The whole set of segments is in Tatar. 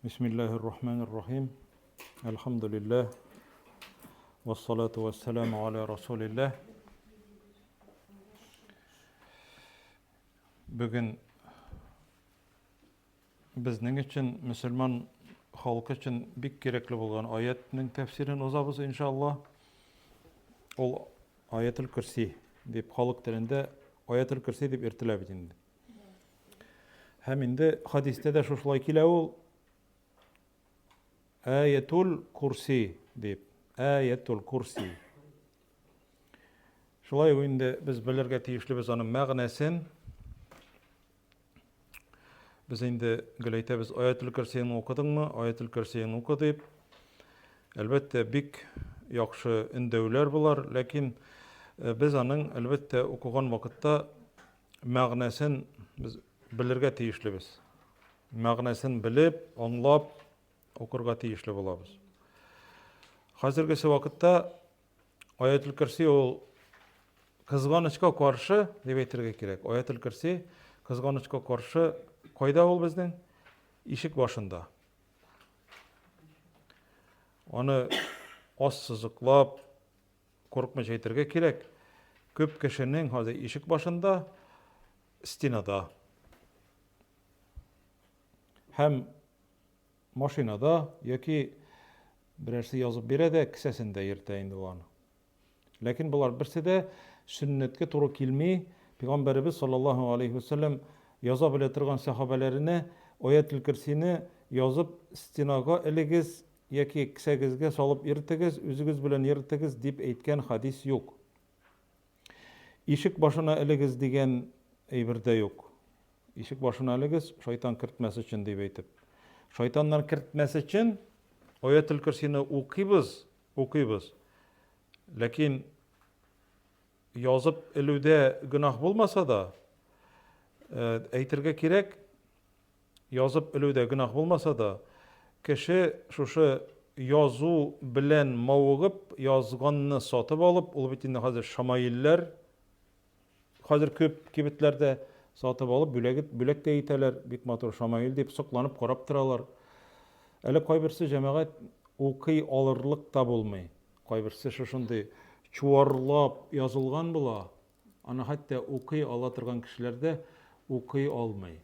Бисмиллаһир рахманир рахим. Әлхәмдүлилләһ. Вассалату вассаламу аля расулилләһ. Бүген безнең өчен, мөселман халкы өчен бик кирәкле булган аятның тәфсирен узабыз, иншалла. Ул Аятел Көрси дип халык телендә Аятел Көрси дип йөртелә бит инде. Һәм инде хадистә дә шушылай килә ул. Аятул Курси дип. Аятул Курси. Шулай ук инде без белергә тиешлебез аның мәгънәсен. Без инде гел әйтәбез, Аятул Көрсиен укыдыңмы? Аятул Көрсиен укы дип. Әлбәттә, бик яхшы өндәүләр болар, ләкин э, без аның әлбәттә укыган вакытта мәгънәсен без белергә тиешлебез. Мәгънәсен белеп, аңлап укырга тиешле булабыз. Хәзергесе вакытта Аятел Көрси ул кызганычка каршы дип әйтергә кирәк. Аятел Көрси кызганычка каршы кайда ул безнең? Ишек башында. Аны ассызыклап, курыкмыйча әйтергә кирәк. Күп кешенең хәзер ишек башында, стенада. Һәм машинада яки берәрсе язып бирә дә кесәсендә йөртә инде ул аны. Ләкин болар берсе дә сөннәткә туры килми. Пәйгамбәребез саллаллаһу алейхи вәсәлләм яза белә торган сәхабәләренә аятел керсине язып стенага элегез яки кесәгезгә салып йөртегез, үзегез белән йөртегез дип әйткән хадис юк. Ишек башына элегез дигән әйбер дә юк. Ишек башына элегез, шайтан кертмәс өчен дип әйтеп. Шайтаннар кертмәс өчен Аятел Көрсине укыйбыз, укыйбыз. Ләкин язып элүдә гөнаһ булмаса да, э, әйтергә кирәк, Язып элү дә гөнаһ булмаса да, кеше шушы язу белән мавыгып, язганны сатып алып, ул бит инде хәзер шамаилләр, хәзер күп кибетләрдә сатып алып, бүләк, бүләк тә итәләр, бик матур шамаил дип сокланып карап торалар. Әле кайберсе җәмәгать укый алырлык та булмый. Кайберсе шушындый чуарлап язылган була, аны хәтта укый ала торган кешеләр дә укый алмый.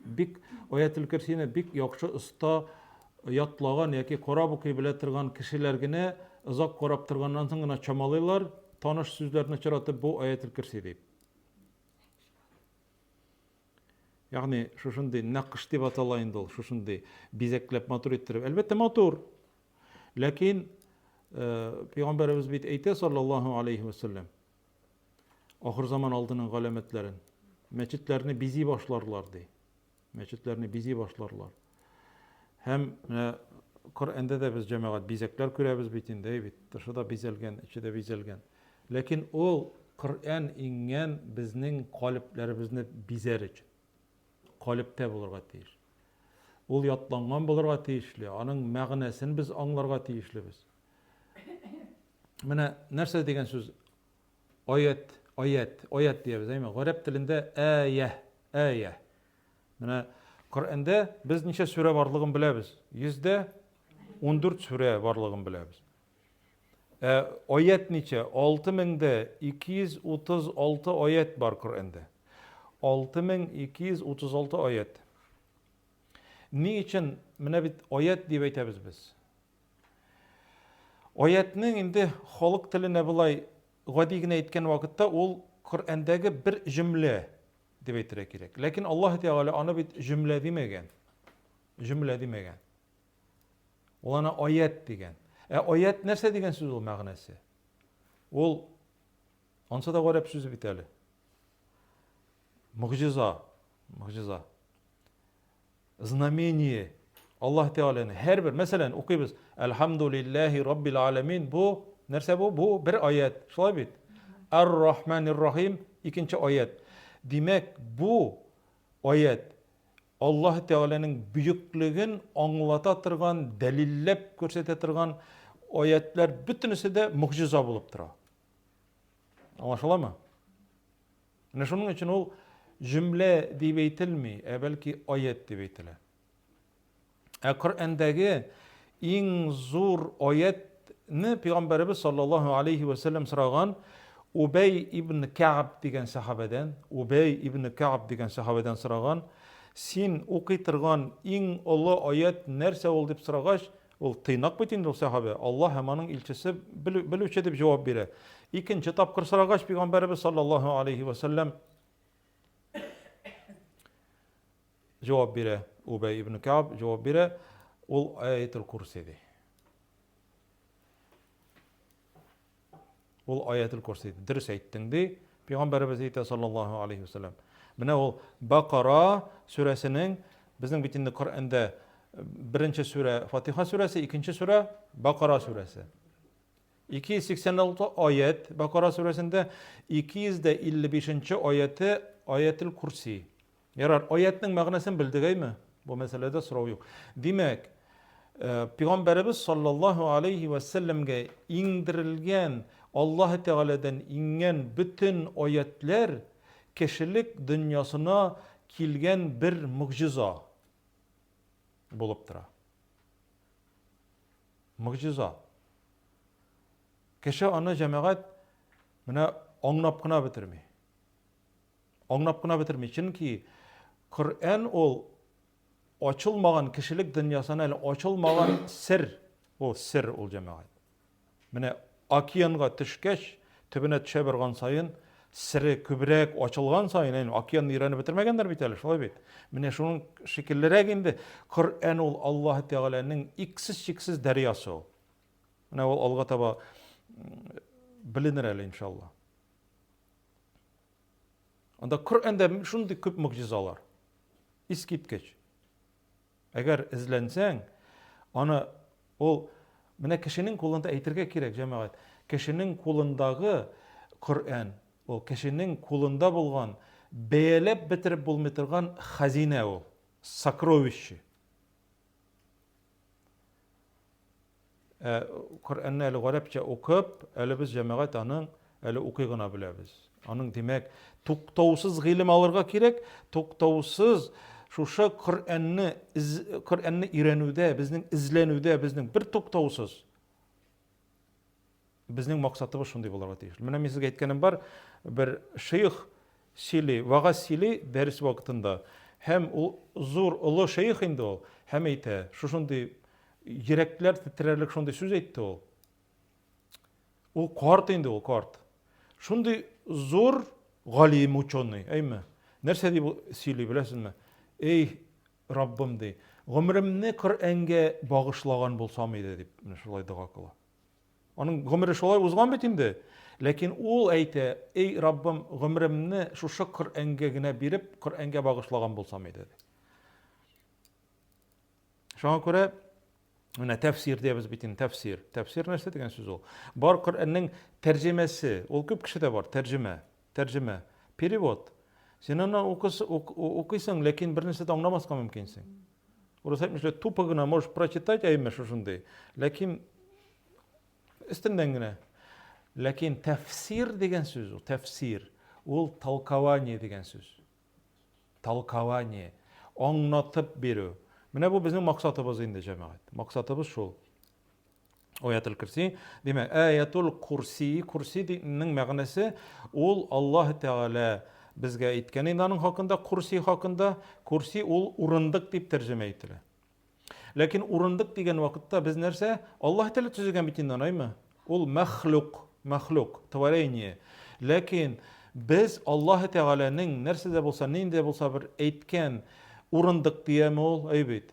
Бик Аятел Көрсине бик яхшы оста ятлаган яки карап укый белә торган кешеләр генә озак карап торганнан соң гына чамалыйлар, таныш сүзләрне очратып бу Аятел Көрси дип. Ягъни шушындый нәкыш дип атала инде ул, шушындый бизәкләп матур иттереп. Әлбәттә матур. Ләкин э, пәйгамбәребез бит әйтә саллаллаһу алейхи вәсәлләм. Ахыр заман алдының галәмәтләрен. Мәчетләрне бизи башларлар, ди. Мәчетләрне бизи башларлар. Һәм менә Коръәндә дә без җәмәгать бизәкләр күрәбез бит инде, әй бит, тышы да бизәлгән, эче дә бизәлгән. Ләкин ул Коръән иңгән безнең калебләребезне бизәр өчен. Калебтә булырга тиеш. Ул ятланган булырга тиешле, аның мәгънәсен без аңларга тиешлебез. Менә нәрсә дигән сүз? Аят, аят, аят диябез, әйме? Гарәп телендә әя, әя. Менә Коръәндә без ничә сүрә барлыгын беләбез. 114 сүрә барлыгын беләбез. Ә аят ничә? 6236 аят бар Коръәндә. 6236 аят. Ни өчен менә бит аят дип әйтәбез без? Аятнең инде халык теленә болай гади генә әйткән вакытта ул Коръәндәге бер җөмлә дип әйтергә кирәк. Ләкин Аллаһ Тәгалә аны бит җөмлә димәгән. Җөмлә димәгән. Ул аны аят дигән. Ә аят нәрсә дигән сүз ул мәгънәсе? Ул ансы да гарәп сүзе бит әле. Могҗиза, могҗиза. Знамение. Аллаһ Тәгаләнең һәрбер, мәсәлән, укыйбыз, Әлхәмдулиллаһи раббил аләмин. Бу нәрсә бу? Бу бер аят. Шулай бит? Ар-Рахманир-Рахим икенче аят. Димәк, бу аять Аллаһ Тәгаләнең бөеклеген аңлата торган, дәлилләп күрсәтә торган аятлар бөтенесе дә могҗиза булып тора. Аңлашыламы? Менә шуның өчен ул җөмлә дип әйтелми, ә бәлки аят дип әйтелә. Ә Коръәндәге иң зур аятны пәйгамбәребез саллаллаһу алейхи ва сәлләм сораган Убәй ибн Кәгъб дигән сәхабәдән, Убәй ибн Кәгъб дигән сәхабәдән сораган, син укый торган иң олы аят нәрсә ул дип сорагач, ул тыйнак бит инде ул сәхабә, Аллаһ һәм аның илчесе белүче дип җавап бирә. Икенче тапкыр сорагач, пәйгамбәребез саллаллаһу алейхи ва сәлләм Җавап бирә Убәй ибн Кәб, җавап бирә, ул Аятел Курси ди. Ул Аятел Курси. Дөрес әйттең ди. Пәйгамбәребез әйтә саллаллаһу алейхи вәсәлләм. Менә ул Бакара сүрәсенең безнең бит инде Коръәндә беренче сүрә Фатиха сүрәсе, икенче сүрә Бакара сүрәсе. 286 аят Бакара сүрәсендә 255 нче аяте Аятел Курси. Ярар, аятның мәгънәсен белдек, әйме? Бу мәсьәләдә сорау юк. Димәк, э, Пәйгамбәребез саллаллаһу алейхи ва сәлләмгә иңдерелгән Аллаһ Тәгаләдән иңгән бөтен аятләр кешелек дөньясына килгән бер могҗиза булып тора. Могҗиза. Кеше аны җәмәгать менә аңлап кына бетерми. Аңлап кына бетерми. Чөнки Коръән ул ачылмаган кешелек дөньясына әле ачылмаган сер. Ул сер ул җәмәгать. Менә океанга төшкәч, төбенә төшә барган саен, сере күбрәк ачылган саен, әйе, океанны өйрәнеп бетермәгәннәр бит әле, шулай бит. Менә шуның шикеллерәк инде Коръән ул Аллаһ Тәгаләнең иксез-чиксез дәрьясы ул. Менә ул алга таба беленер әле иншалла. Анда Коръәндә шундый күп могҗизалар. Искиткеч. Әгәр эзләнсәң, аны ул менә кешенең кулында әйтергә кирәк, җәмәгать. Кешенең кулындагы Коръән, ул кешенең кулында булган бәяләп бетереп булмый торган хәзинә ул, сокровище. Ә Коръәнне әле гарәпчә укып, әле без җәмәгать аның әле укый гына беләбез. Аның, димәк, туктаусыз гыйлем алырга кирәк, туктаусыз шушы Коръәнне Коръәнне өйрәнүдә, безнең эзләнүдә, безнең бер туктаусыз безнең максатыбыз шундый булырга тиеш. Менә мин сезгә әйткәнем бар, бер шейх сөйли, вагаз сөйли дәрес вакытында. Һәм ул зур, олы шейх инде ул, һәм әйтә, шушындый йөрәкләр тетрәрлек шундый сүз әйтте ул. Ул карт инде ул, карт. Шундый зур галим, ученый, әйме? Нәрсә дип сөйли, беләсезме? Эй, Раббым ди, гомеремне Коръәнгә багышлаган булсам иде дип, менә шулай дога кыла. Аның гомере шулай узган бит инде. Ләкин ул әйтә, эй, Раббым, гомеремне шушы Коръәнгә генә биреп, Коръәнгә багышлаган булсам иде. Шуңа күрә менә тәфсир дибез бит инде, тәфсир. Тәфсир нәрсә дигән сүз ул? Бар Коръәннең тәрҗемәсе, ул күп кешедә бар, тәрҗемә, тәрҗемә, перевод. Син аны укыйсың, ләкин бер нәрсә дә аңламаска мөмкинсең. Урыс әйтмешли, тупо гына можешь прочитать, әйме шушындый. Ләкин өстеннән генә. Ләкин тәфсир дигән сүз ул, тәфсир, ул толкование дигән сүз. Толкование, аңлатып бирү. Менә бу безнең максатыбыз инде, җәмәгать. Максатыбыз шул. Аятул Курси. Димәк, Аятул Курси, Курси дигәннең мәгънәсе ул Аллаһ Тәгалә безгә әйткән инде аның хакында, Курси хакында. Курси ул урындык дип тәрҗемә ителә. Ләкин урындык дигән вакытта без нәрсә? Аллаһ Тәгалә төзегән бит инде аны, әйме? Ул мәхлук, мәхлук, творение. Ләкин без Аллаһ Тәгаләнең нәрсә дә булса, нинди дә булса бер әйткән урындык дияме ул, әй бит.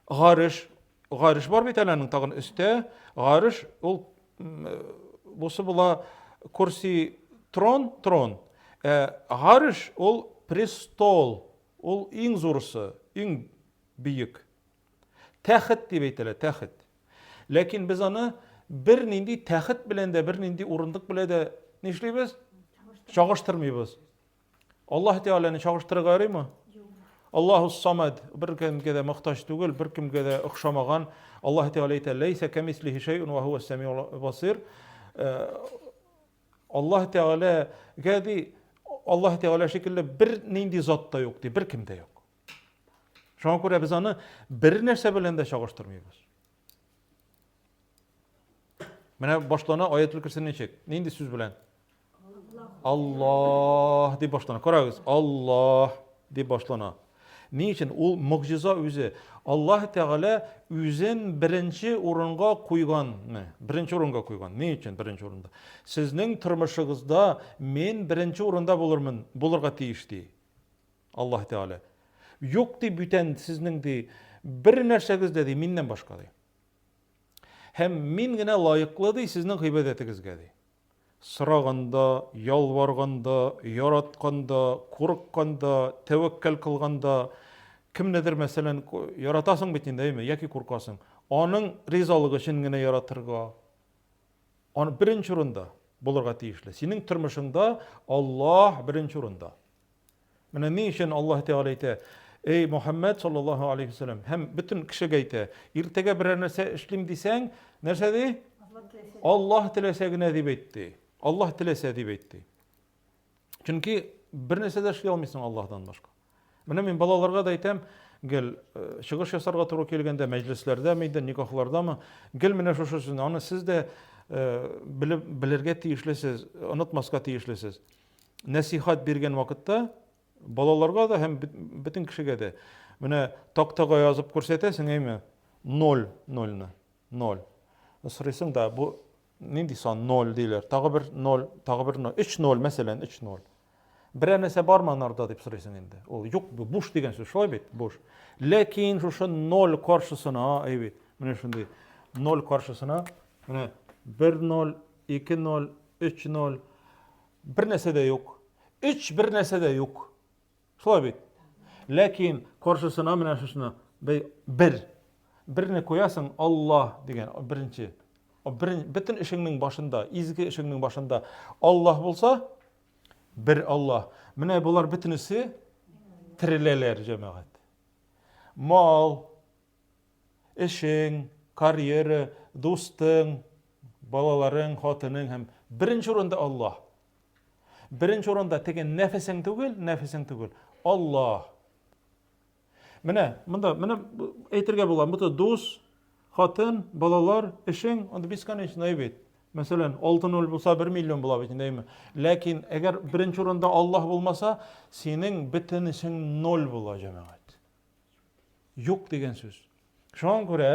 Гареш, гареш бар бит әле аның тагын өстә. Гареш ул бусы була курси трон, трон. Ә гареш ул престол, ул иң зурысы, иң бөек. Тәхет дип әйтелә, тәхет. Ләкин без аны бернинди тәхет белән дә, бернинди урындык белән дә нишлибез? Чагыштырмыйбыз. Аллаһ Тәгаләне чагыштырырга ярыймы? Аллаһу самад, бер кемгә дә мохтаҗ түгел, бер кемгә дә охшамаган. Аллаһ Тәгалә әйтә, ләйсә кәмислихи шәйъун ва һуа сәмиул басир. Э, Аллаһ Тәгаләгә ди, Аллаһ Тәгалә шикелле бер нинди зат та юк ди, бер кем дә юк. Шуңа күрә без аны бер нәрсә белән дә чагыштырмыйбыз. Менә башлана аятел көрси ничек? Нинди сүз белән? Аллаһ дип башлана. Карагыз, Аллаһ дип башлана. Ни өчен? Ул могҗиза үзе. Аллаһ Тәгалә үзен беренче урынга куйган. Беренче урынга куйган. Ни өчен беренче урында? Сезнең тормышыгызда мин беренче урында булырмын, булырга тиеш ди. Аллаһ Тәгалә. Юк ди бүтән сезнең ди бер нәрсәгез дә ди миннән башка ди. Һәм мин генә лаеклы ди сезнең гыйбадәтегезгә ди. Сораганда, ялварганда, яратканда, курыкканда, тәвәккәл кылганда, кемнедер, мәсәлән, яратасың бит инде, әйме, яки куркасың. Аның ризалыгы өчен генә яратырга. Аны беренче урында булырга тиешле. Синең тормышыңда Аллаһ беренче урында. Менә ни өчен Аллаһ Тәгалә әйтә, Эй, Мухаммәд саллаллаһу алейхи вәсәләм, һәм бөтен кешегә әйтә, иртәгә берәр нәрсә эшлим дисәң, нәрсә ди? Аллаһ теләсә генә дип әйтте. Аллаһ теләсә дип әйтте. Чөнки бер нәрсә дә эшли алмыйсың Аллаһдан башка. Менә мин балаларга да әйтәм, гел э, чыгыш ясарга туры килгәндә, мәҗлесләрдәме инде, никахлардамы, гел менә шушы сүзне, аны сез дә э, белеп белергә тиешлесез, онытмаска тиешлесез. Нәсихәт биргән вакытта балаларга да һәм бөтен кешегә дә менә тактага язып күрсәтәсең, әйме, ноль, нольны, ноль. Сорыйсың да, бу нинди сан? Ноль диләр. Тагы бер ноль, тагы бер ноль. Өч ноль, мәсәлән, өч ноль. Берәр нәрсә бармы анарда дип сорыйсың инде. Ул юк, бу буш дигән сүз, шулай бит, буш. Ләкин шушы ноль каршысына, әй бит, менә шундый ноль каршысына, менә бер ноль, ике ноль, өч ноль, Бер нәрсә дә юк. Өч бер нәрсә дә юк. Шулай бит. Ләкин каршысына менә шушыны бер. Берне куясың, Аллаһ дигән беренче. Бөтен эшеңнең башында, изге эшеңнең башында Аллаһ булса, бер Аллаһ. Менә болар бөтенесе тереләләр, җәмәгать. Мал, Эшең, карьера, дустың, балаларың, хатының һәм беренче урында Аллаһ. Беренче урында теге нәфесең түгел, нәфесең түгел, Аллаһ. Менә монда, менә әйтергә була, монда дус, хатын, балалар, эшең, анда бесконечный бит. Мәсәлән, 6-0 булса 1 миллион була бит инде, әйме? Ләкин әгәр беренче урында Аллаһ булмаса, синең бөтен эшең ноль була, җәмәгать. Юк дигән сүз. Шуңа күрә,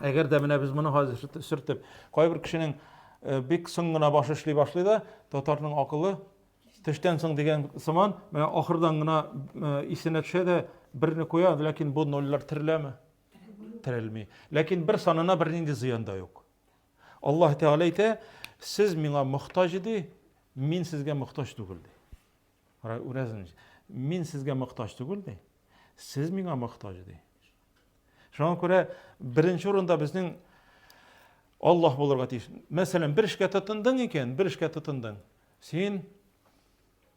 әгәр дә менә без моны хәзер сөртеп, кайбер кешенең э, бик соң гына башы эшли башлый да, татарның акылы төштән соң дигән сыман, менә ахырдан гына э, исенә төшә дә берне куя, ләкин бу нольләр тереләме? Терелми. Ләкин бер санына бернинди зыян да юк. Аллаһ Тәгалә әйтә, сез миңа мохтаҗ ди, мин сезгә мохтаҗ түгел ди. Үрәзин, мин сезгә мохтаҗ түгел ди. Сез миңа мохтаҗ ди. Шуңа күрә беренче урында безнең Аллаһ булырга тиеш. Мәсәлән, бер эшкә тотындың икән, бер эшкә тотындың. Син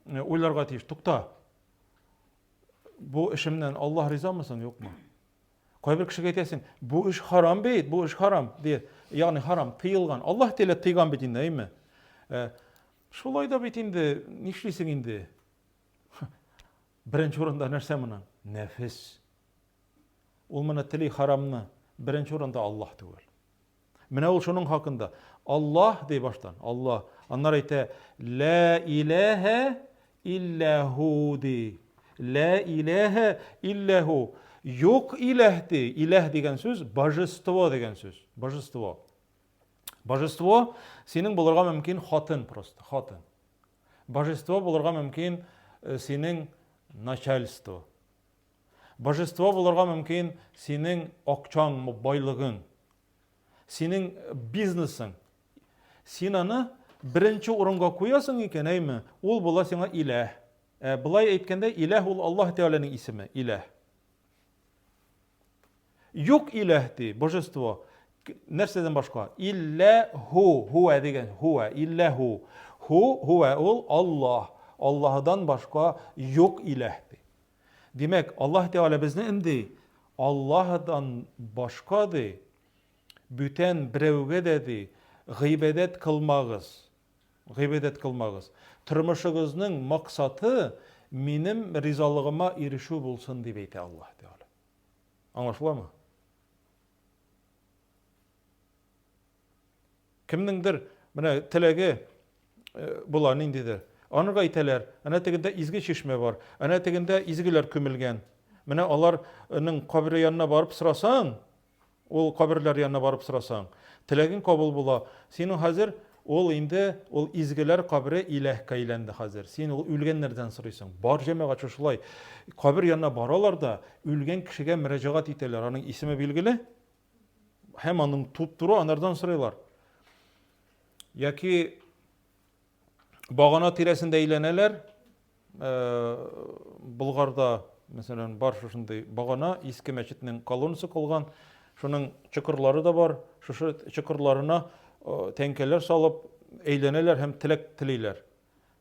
э, уйларга тиеш, тукта. Бу эшемнән Аллаһ ризамы соң, юкмы? Кайбер кешегә әйтәсең, бу эш харам бит, бу эш харам, ди. Ягъни харам, тыелган. Аллаһ Тәгалә тыйган бит инде, әйме? Э, Шулай да бит инде, нишлисең инде? Беренче урында нәрсә моның? Нәфес. Ул моны тели харамны. Беренче урында Аллаһ түгел. Менә ул шуның хакында. Аллаһ ди баштан. Аллаһ. Аннары әйтә, Лә иләһә илләһу ди. Лә иләһә илләһу. Юк иләһ ди. Иләһ дигән сүз божество дигән сүз. Божество. Божество синең булырга мөмкин хатын просто, хатын. Божество булырга мөмкин э, синең начальство. Божество булырга мөмкин синең акчаң, байлыгың. Синең бизнесың. Син аны беренче урынга куясың икән, әйме, ул була сиңа иләһ. Ә былай әйткәндә, иләһ ул Аллаһ Тәгаләнең исеме, иләһ. Юк иләһ ди, божество. Нәрсәдән башка? Илля ху, хуа дигән, хуа, илля ху. Ху, хуа ул Аллаһ. Аллаһыдан башка юк иләһ ди. Димәк, Аллаһ Тәгалә безне өнди, Аллаһыдан башка ди, бүтән берәүгә дә ди, гыйбадәт кылмагыз. Гыйбадәт кылмагыз. Тормышыгызның максаты минем ризалыгыма ирешү булсын дип әйтә Аллаһ Тәгалә. Аңлашыламы? Кемнеңдер менә теләге э, була ниндидер. Анырга әйтәләр, әнә тегендә изге чишмә бар, әнә тегендә изгеләр күмелгән. Менә аларның кабере янына барып сорасаң, ул каберләр янына барып сорасаң, теләгең кабул була. Синең хәзер ул инде ул изгеләр кабере иләһкә әйләнде хәзер. Син ул үлгәннәрдән сорыйсың. Бар җәмәгать шушылай. Кабер янына баралар да, үлгән кешегә мөрәҗәгать итәләр. Аның исеме билгеле. Һәм аның туп-туры анардан сорыйлар. Яки багана тирәсендә әйләнәләр. Э, Болгарда, мәсәлән, бар шушындый багана, иске мәчетнең колоннасы калган. Шуның чокырлары да бар. Шушы чокырларына э, тәңкәләр салып әйләнәләр һәм теләк телиләр.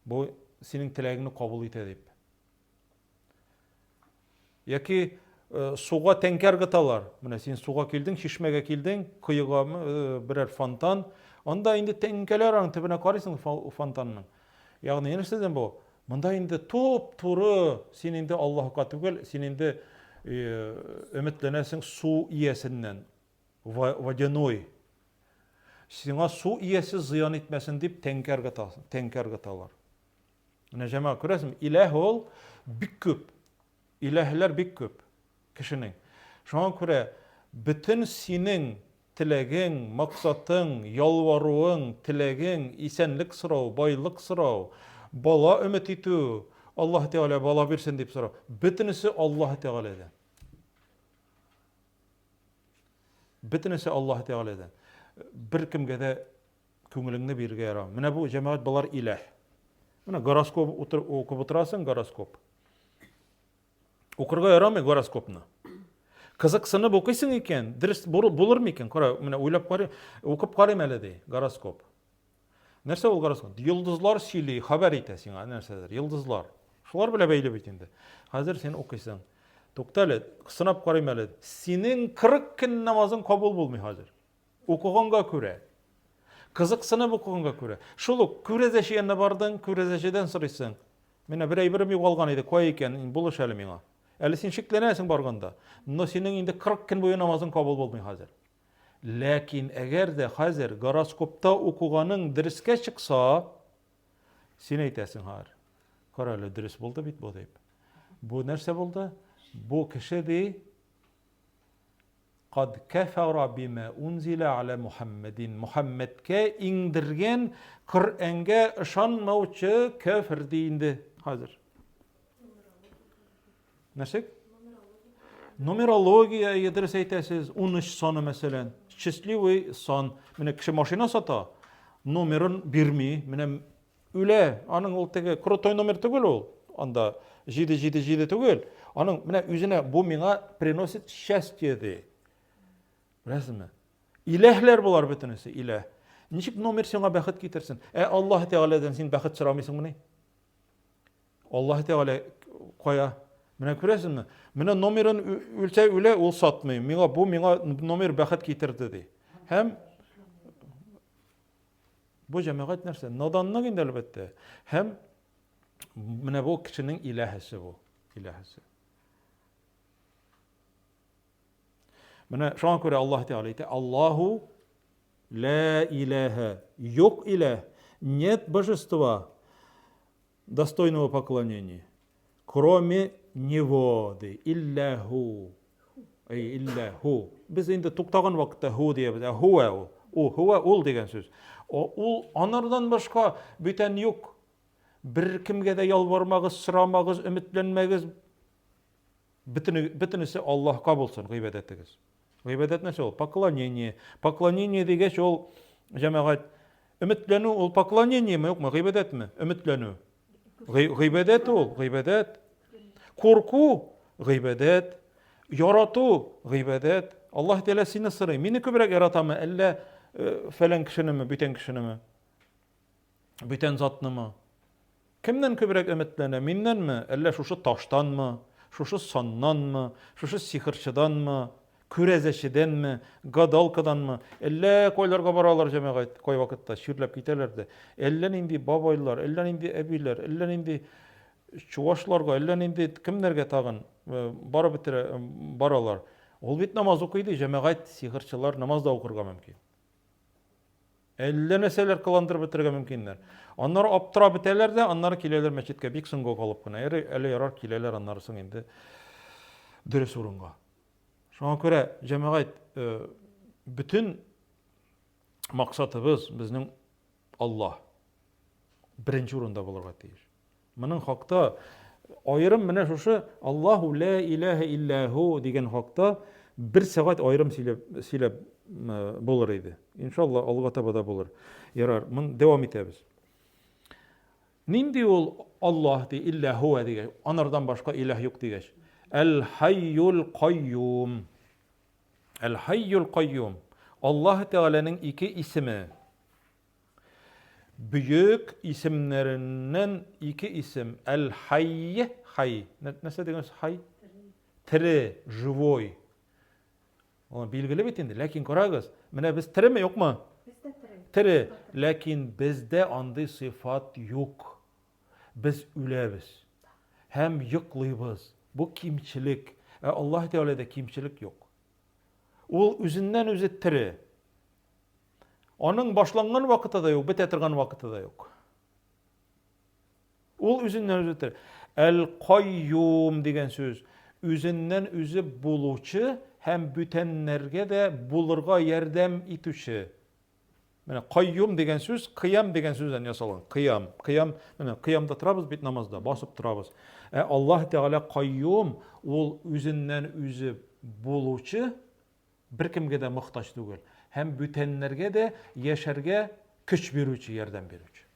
Бу синең теләгеңне кабул итә дип. Яки э, суга тәңкә ыргыталар. Менә син суга килдең, чишмәгә килдең, коега э, берәр фонтан. Анда инде тәңкәләр аның төбенә карыйсың фонтанның. Ягъни нәрсәдән бу? Монда инде туп-туры син инде Аллаһка түгел, син инде э, өметләнәсең су иясеннән, водяной. Сиңа су иясе зыян итмәсен дип тәңкә ыргытасың, тәңкә ыргыталар. Менә җәмәгать күрәсеңме, иләһ ул бик күп. Иләһләр бик күп кешенең. Шуңа күрә бөтен синең теләгең, максатың, ялваруың, теләгең, исәнлек сорау, байлык сорау, бала өмет итү, Аллаһ Тәгалә бала бирсен дип сорау, бөтенесе Аллаһ Тәгаләдән. Бөтенесе Аллаһ Тәгаләдән. Беркемгә дә Күңелеңне бирергә ярамый. Менә бу җәмәгать болар иләһ. Менә гороскоп утыр, укып утырасың, гороскоп. Укырга ярамый гороскопны. Кызыксынып укыйсың икән, дөрес булыр микән? Кара, менә уйлап карый, укып карыйм әле ди, гороскоп. Нәрсә ул гороскоп? Йолдызлар сөйли, хәбәр итә сиңа нәрсәдер, йолдызлар. Шулар белән бәйле бит инде. Хәзер син укыйсың. Тукта әле, сынап карыйм әле. Синең 40 көн намазың кабул булмый хәзер. Укыганга күрә. Кызыксынып укыганга күрә. Шул ук күрәзәче янына бардың, күрәзәчедән сорыйсың. Менә бер әйберем югалган иде, кая икән, булыш әле миңа. Әле син шикләнәсең барганда. Но синең инде 40 көн буе намазың кабул булмый хәзер. Ләкин әгәр дә хәзер гороскопта укыганың дөрескә чыкса, син әйтәсең хәзер. Кара әле, дөрес булды бит бу дип. Бу нәрсә булды? Бу кеше ди, Кад кәфәра бима унзилә аля Мухаммәдин. Мухаммәдкә иңдергән Коръәнгә ышанмаучы кәфер ди инде хәзер. Нәрсә? Нумерология, әйе, дөрес әйтәсез. 13 саны мәсәлән. Счастливый сан. Менә кеше машина сата, номерын бирми. Менә Үлә, аның ул теге крутой номер түгел ул, анда 777 түгел. Аның менә үзенә бу миңа приносит счастье ди. Беләсезме? Иләһләр болар бөтенесе, иләһ. Ничек номер сиңа бәхет китерсен? Ә Аллаһ Тәгаләдән син бәхет сорамыйсыңмыни? Аллаһ Тәгалә кая? Менә күрәсезме? Менә номерын үлсә үлә, ул сатмый. Миңа бу миңа номер бәхет китерде ди. Һәм Бу җәмәгать нәрсә? Наданлык инде әлбәттә. Һәм менә бу кешенең иләһесе бу, иләһесе. Менә шуңа күрә Аллаһ Тәгалә әйтә, Аллаһу ла иләһә, юк иләһ, нет божества достойного поклонения, кроме него, ди, илляху. Әй, илляху. Без инде туктаган вакытта ху диябез, ә хуа ул. У, хуа ул дигән сүз. Ул анардан башка бүтән юк. Бер кемгә дә ялвармагыз, сорамагыз, өметләнмәгез. Бөтене, бөтенесе Аллаһка булсын гыйбадәтегез. Гыйбадәт нәрсә ул? Поклонение. Поклонение дигәч ул җәмәгать өметләнү ул поклонениеме юкмы? Гыйбадәтме? Өметләнү. Гыйбадәт ул, гыйбадәт. Курку гыйбадәт. Ярату гыйбадәт. Аллаһ Тәгалә сине сорый. Мине күбрәк яратамы, әллә э, фәлән кешенеме, бүтән кешенеме? Бүтән затнымы? Кемнән күбрәк өметләнә, миннәнме, әллә шушы таштанмы, шушы саннанмы, шушы сихерчыданмы, күрәзәчедәнме, гадалкаданмы, әллә кайларга баралар җәмәгать, кайвакытта чирләп китәләр дә. Әллә нинди бабайлар, әллә нинди әбиләр, әллә нинди чувашларга, әллә нинди кемнәргә тагын э, барып бетерә, э, баралар. Ул бит намаз укый ди, җәмәгать, сихерчылар намаз да укырга мөмкин. Әллә нәрсәләр кыландырып бетерергә мөмкиннәр. Аннары аптырап бетәләр дә, аннары киләләр мәчеткә бик соңга калып кына. Әле, әле ярар киләләр аннары соң инде дөрес урынга. Шуңа күрә җәмәгать э, бөтен максатыбыз безнең Аллаһ беренче урында булырга тиеш. Моның хакта аерым менә шушы Аллаһу ла илаһа илляһу дигән хакта бер сәгать аерым сөйләп, сөйләп булыр иде. Иншалла, алга таба да булыр. Ярар, мон дәвам итәбез. Нинди ул Аллаһ ди, илля хуа дигәч, анардан башка илаһ юк дигәч. Әл-хайюл кайюм. Әл-хайюл кайюм. Аллаһ Тәгаләнең ике исеме. Бөек исемнәреннән ике исем. Әл-Хайй, хай. Нәрсә дигән сүз хай? Тере, живой. Ул билгеле бит инде, ләкин карагыз, менә без тереме, юкмы? Без дә тере. Тере, ләкин бездә андый сыйфат юк. Без үләбез һәм йоклыйбыз. Бу кимчелек. Ә Аллаһ Тәгаләдә кимчелек юк. Ул үзеннән үзе тере. Аның башланган вакыты да юк, бетә торган вакыты да юк. Ул үзеннән үзе тере. Әл-Кайюм дигән сүз үзеннән үзе булучы һәм бүтәннәргә дә булырга ярдәм итүче. Менә кайюм дигән сүз кыям дигән сүздән ясалган. Кыям, кыям, менә кыямда торабыз бит намазда, басып торабыз. Ә Аллаһ Тәгалә кайюм, ул үзеннән үзе булучы, Беркемгә дә мохтаҗ түгел һәм бүтәннәргә дә яшәргә көч бирүче, ярдәм бирүче.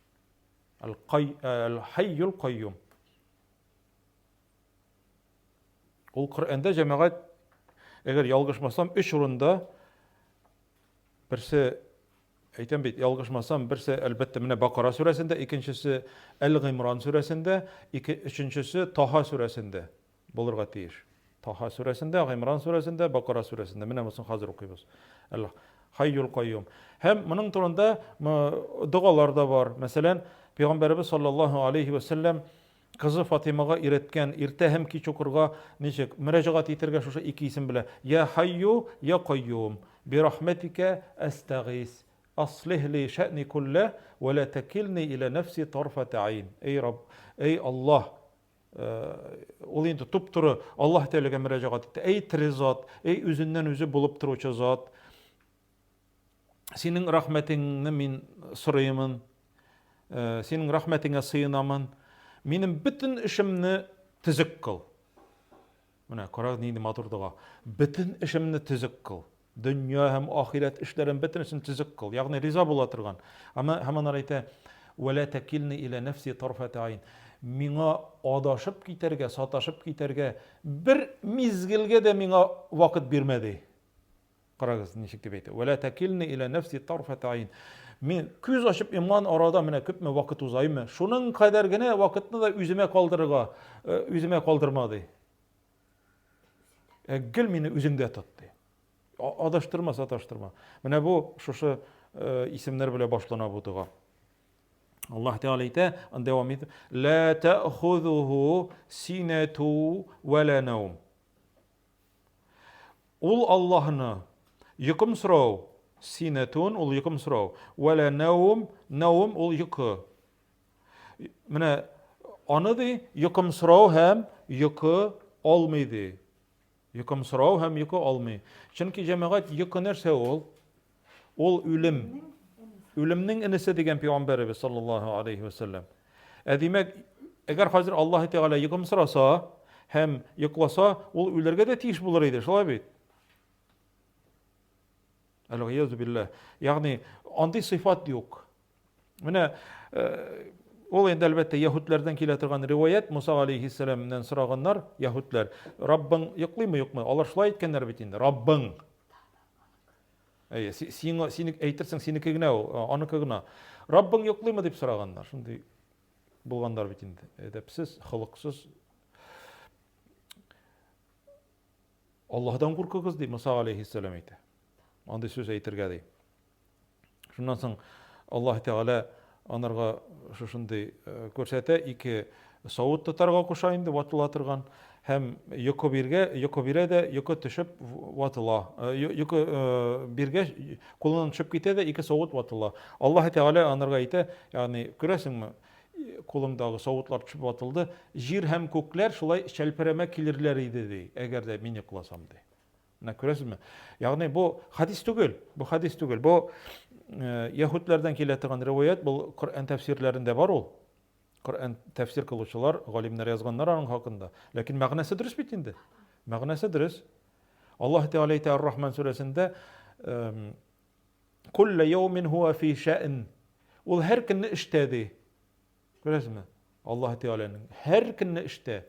Әл-Хайюл Кайюм. Ул Коръәндә җәмәгать, әгәр ялгышмасам, өч урында берсе әйтәм бит, ялгышмасам, берсе әлбәттә менә Бакара сүрәсендә, икенчесе Әл-Гыймран сүрәсендә, ике, өченчесе Таһа сүрәсендә. Булырга тиеш. Таһа сүрәсендә, Гыймран сүрәсендә, Бакара сүрәсендә. Менә монысын хәзер укыйбыз. Әл Хайюл Кайюм. Һәм моның турында догалар да бар. Мәсәлән, Пәйгамбәребез саллаллаһу алейхи ва сәлләм кызы Фатимага өйрәткән иртә һәм кич укырга ничек мөрәҗәгать итәргә шушы ике исем белән. Я Хайю, я Кайюм. Би рахмәтикә әстәгыйс. Аслих ли шәъни куллә ва ла тәкилни иля нәфси тарфата айн. Эй Рабб, эй Аллаһ, Ул инде туп-туры Аллаһ Тәгаләгә мөрәҗәгать итте. Әй тере зат, әй үзеннән үзе булып торучы зат, синең рәхмәтеңне мин сорыймын, синең рәхмәтеңә сыенамын. Минем бөтен эшемне төзек кыл. Менә карагыз нинди матур дога. Бөтен эшемне төзек кыл. Дөнья һәм ахирәт эшләрен бөтенесен төзек кыл. Ягъни риза була торган. Ама һәм аннары әйтә, "Вәлә тәкилни илә нәфси тарфата айн". Миңа адашып китәргә, саташып китәргә бер мизгелгә дә миңа вакыт бирмә ди. Карагыз, ничек дип әйтә. Вәлә тәкилни илә нәфси тарфата айн. Мин күз ачып йомган арада менә күпме вакыт узаймы? Шуның кадәр генә вакытны да үземә калдырырга, э, үземә калдырма ди. Ә гел мине үзеңдә тот ди. Адаштырма, саташтырма. Менә бу шушы э, исемнәр белән башлана бу дога. Аллаһ Тәгалә әйтә, дәвам итеп, ла та'хузуху синату ва ла наум. Ул Аллаһны йокымсырау, синатун ул йокымсырау, ва ла наум, наум ул йокы. Менә аны ди йокымсырау һәм йокы алмый ди. Йокымсырау һәм йокы алмый. Чөнки җәмәгать йокы нәрсә ул? Ул үлем. Үлемнең энесе дигән пәйгамбәребез саллаллаһу алейхи вәсәлләм. Ә димәк, әгәр хәзер Аллаһ Тәгалә йокымсыраса һәм йокласа, ул үлергә дә тиеш булыр иде, шулай бит? Әлгыязу билләһ. Ягъни андый сыйфат юк. Менә э, ул инде әлбәттә яһүдләрдән килә торган риваять Муса алейхиссәламнән сораганнар яһүдләр. Раббың йоклыймы, юкмы? Алар шулай әйткәннәр бит инде. Раббың. Әйе, сиңа сине әйтерсең синеке генә ул, аныкы гына. Раббың йоклыймы дип сораганнар. Шундый. булганнар бит инде. Әдәпсез, холыксыз. Аллаһдан куркыгыз, ди Муса алейхиссәлам әйтә. Андый сүз әйтергә ди. Шуннан соң Аллаһ Тәгалә анарга шушындый э, күрсәтә, ике савыт тотарга куша инде ватыла торган һәм йокы биргә, йокы бирә дә, йокы төшеп ватыла. Э, йокы э, биргәч, кулыннан төшеп китә дә, ике савыт ватыла. Аллаһ Тәгалә анарга әйтә, ягъни күрәсеңме, кулыңдагы савытлар төшеп ватылды, җир һәм күкләр шулай чәлперәмә килерләр иде ди, әгәр дә мин йокласам ди. Менә күрәсезме? Ягъни бу хадис түгел, бу хадис түгел. Бу э, яһүдләрдән килә торган риваять, бу Коръән тәфсирләрендә бар ул. Коръән тәфсир кылучылар, галимнәр язганнар аның хакында. Ләкин мәгънәсе дөрес бит инде. Мәгънәсе дөрес. Аллаһ Тәгалә әйтә Ар-Рахман сүрәсендә, Кулле яумин хуа фи шәън. Ул һәр көнне эштә ди. Күрәсезме? Аллаһ Тәгаләнең һәр көнне эштә.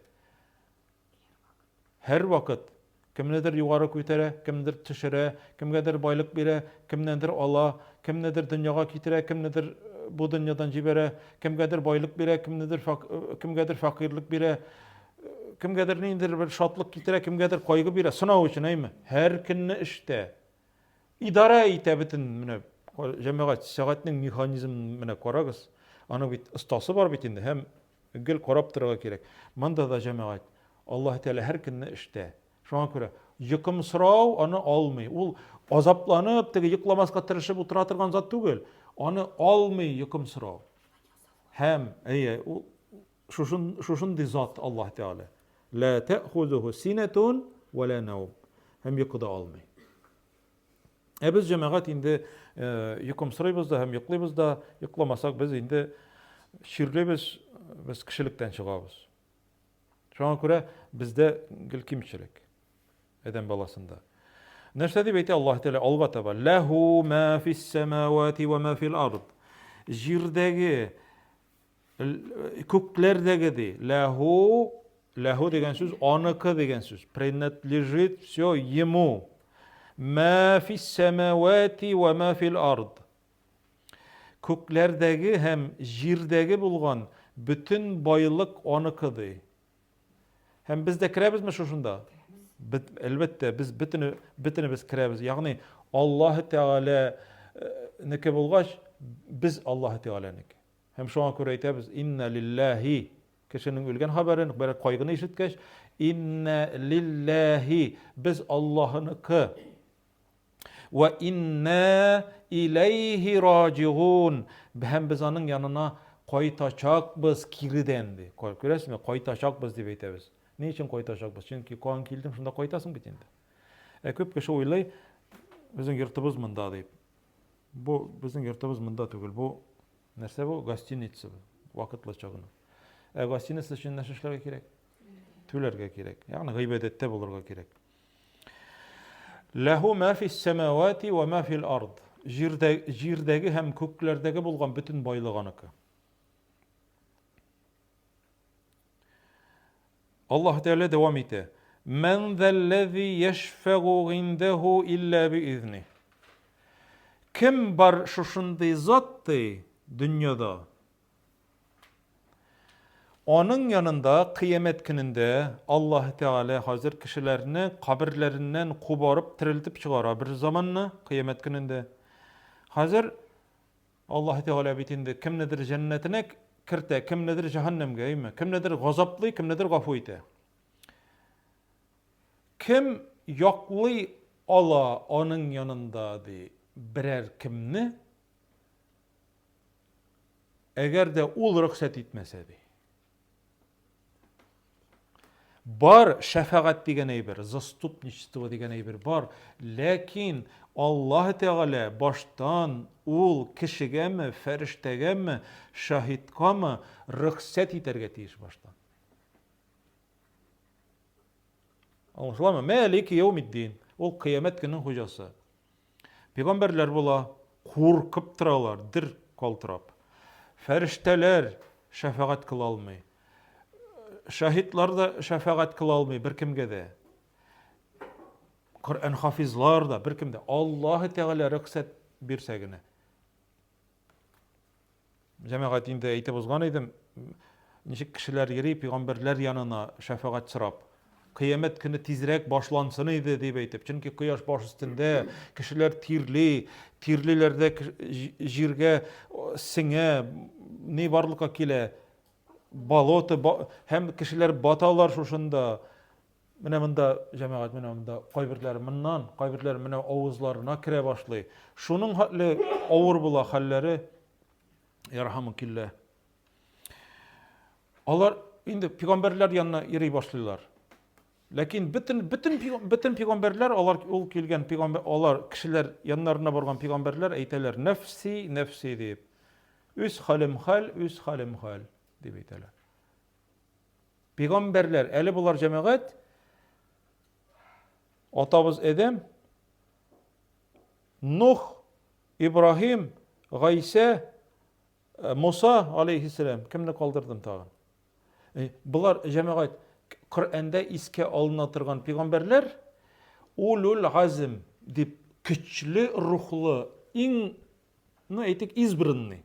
Һәрвакыт кемнедер югары күтәрә, кемнедер төшерә, кемгәдер байлык бирә, кемнәндер ала, кемнедер дөньяга китерә, кемнедер э, бу дөньядан җибәрә, кемгәдер байлык бирә, кемнедер э, кемгәдер фәкыйрьлек бирә, э, кемгәдер ниндидер бер шатлык китерә, кемгәдер кайгы бирә. Сынау өчен, әйме? Һәр көнне эштә. Идарә итә бөтен менә җәмәгать сәгатьнең механизмын менә карагыз. Аның бит остасы бар бит инде һәм Гел карап торырга кирәк. Монда да җәмәгать, Аллаһ Тәгалә һәр көнне эштә. Шуңа күрә йокымсырау аны алмый. Ул азапланып, теге йокламаска тырышып утыра торган зат түгел. Аны алмый йокымсырау. Һәм, әйе, ул шушын, шушындый зат Аллаһ Тәгалә. Ла тәхузуху синатун ва ла наум. Һәм йокы да алмый. Ә без җәмәгать инде э, йокымсырыйбыз да һәм йоклыйбыз да, йокламасак без инде чирлибез, без кешелектән чыгабыз. Шуңа күрә бездә гел кимчелек адәм баласында. Нәрсә дип әйтә Аллаһ Тәгалә алга таба? Ләһу ма фис самавати ва ма фил ард. Җирдәге Күкләрдәге ди. Ләһу, ләһу дигән сүз аныкы дигән сүз. Принадлежит все ему. Ма фис самавати ва ма фил ард. Күкләрдәге һәм җирдәге булган бөтен байлык аныкы ди. Һәм без дә керәбезме шушында? Бит, әлбәттә, без бөтене, бөтенебез керәбез. Ягъни Аллаһ Тәгалә э, неке булгач, без Аллаһ Тәгаләнеке. Һәм шуңа күрә әйтәбез, инна лилләһи, кешенең үлгән хәбәрен, берәр кайгыны ишеткәч, инна лилләһи, без Аллаһыныкы. Вә инна иләйһи раҗигун, һәм без аның янына кайтачакбыз киредән, ди. Күрәсезме, кайтачакбыз дип әйтәбез. Ни өчен кайтачакбыз? Чөнки каян килдең, шунда кайтасың бит инде. Ә күп кеше уйлый, безнең йортыбыз монда дип. Бу безнең йортыбыз монда түгел. Бу нәрсә бу? Гостиница бу. Вакытлыча гына. Ә гостиница өчен нәрсә эшләргә кирәк? Түләргә кирәк. Ягъни гыйбадәттә булырга кирәк. Ләһу ма фис самавати ва ма фил ард. Җирдә, җирдәге һәм күкләрдәге булган бөтен байлык аныкы. Аллаһ Тәгалә дәвам итә. Мән зәлләзи яшфәгу гиндәһу илля биизни. Кем бар шушындый зат ди дөньяда? Аның янында кыямәт көнендә Аллаһ Тәгалә хәзер кешеләрне каберләреннән кубарып терелтеп чыгара бер заманны кыямәт көнендә. Хәзер Аллаһ Тәгалә бит инде кемнедер җәннәтенә кертә, кемнедер җәһәннәмгә, әйме? Кемнедер газаплый, кемнедер гафу итә. Кем яклый ала аның янында ди берәр кемне, әгәр дә ул рөхсәт итмәсә ди. Бар шәфәгать дигән әйбер, заступничество дигән әйбер бар, ләкин Аллаһ Тәгалә баштан ул кешегәме, фәрештәгәме, шаһиткамы рөхсәт итәргә тиеш баштан. Аңлашыламы? Мәлик яумиддин. Ул кыямәт көненең хуҗасы. Пәйгамбәрләр була, куркып торалар, дер калтырап. Фәрештәләр шәфәгать кыла алмый. Шаһитлар да шәфәгать кыла алмый беркемгә дә. Коръән хафизлар да беркем дә. Аллаһ Тәгалә рөхсәт бирсә генә. Җәмәгать инде әйтеп узган идем, ничек кешеләр йөри пәйгамбәрләр янына шәфәгать сорап. Кыямәт көне тизрәк башлансын иде дип әйтеп. Чөнки кояш баш өстендә, кешеләр тирли, тирлиләр дә җиргә сеңә, ни барлыкка килә? Болото һәм кешеләр баталар шушында. Менә монда, җәмәгать, менә монда кайберләре моннан, кайберләре менә авызларына керә башлый. Шуның хәтле авыр була хәлләре. Ярхамукилла. Алар инде пәйгамбәрләр янына йөри башлыйлар. Ләкин бөтен бөтен бөтен пәйгамбәрләр алар ул килгән пәйгамбәр алар кешеләр яннарына барган пәйгамбәрләр әйтәләр нәфси нәфси дип. Үз хәлем хәл, үз хәлем хәл дип әйтәләр. Пәйгамбәрләр, әле болар җәмәгать атабыз Эдем, Нух, Ибраһим, Гайсә, э, Муса алейхиссәлам, кемне калдырдым тагын? Э, болар җәмәгать Коръәндә искә алына торган пәйгамбәрләр улул азм дип көчле рухлы, иң, ну әйтик, избранный.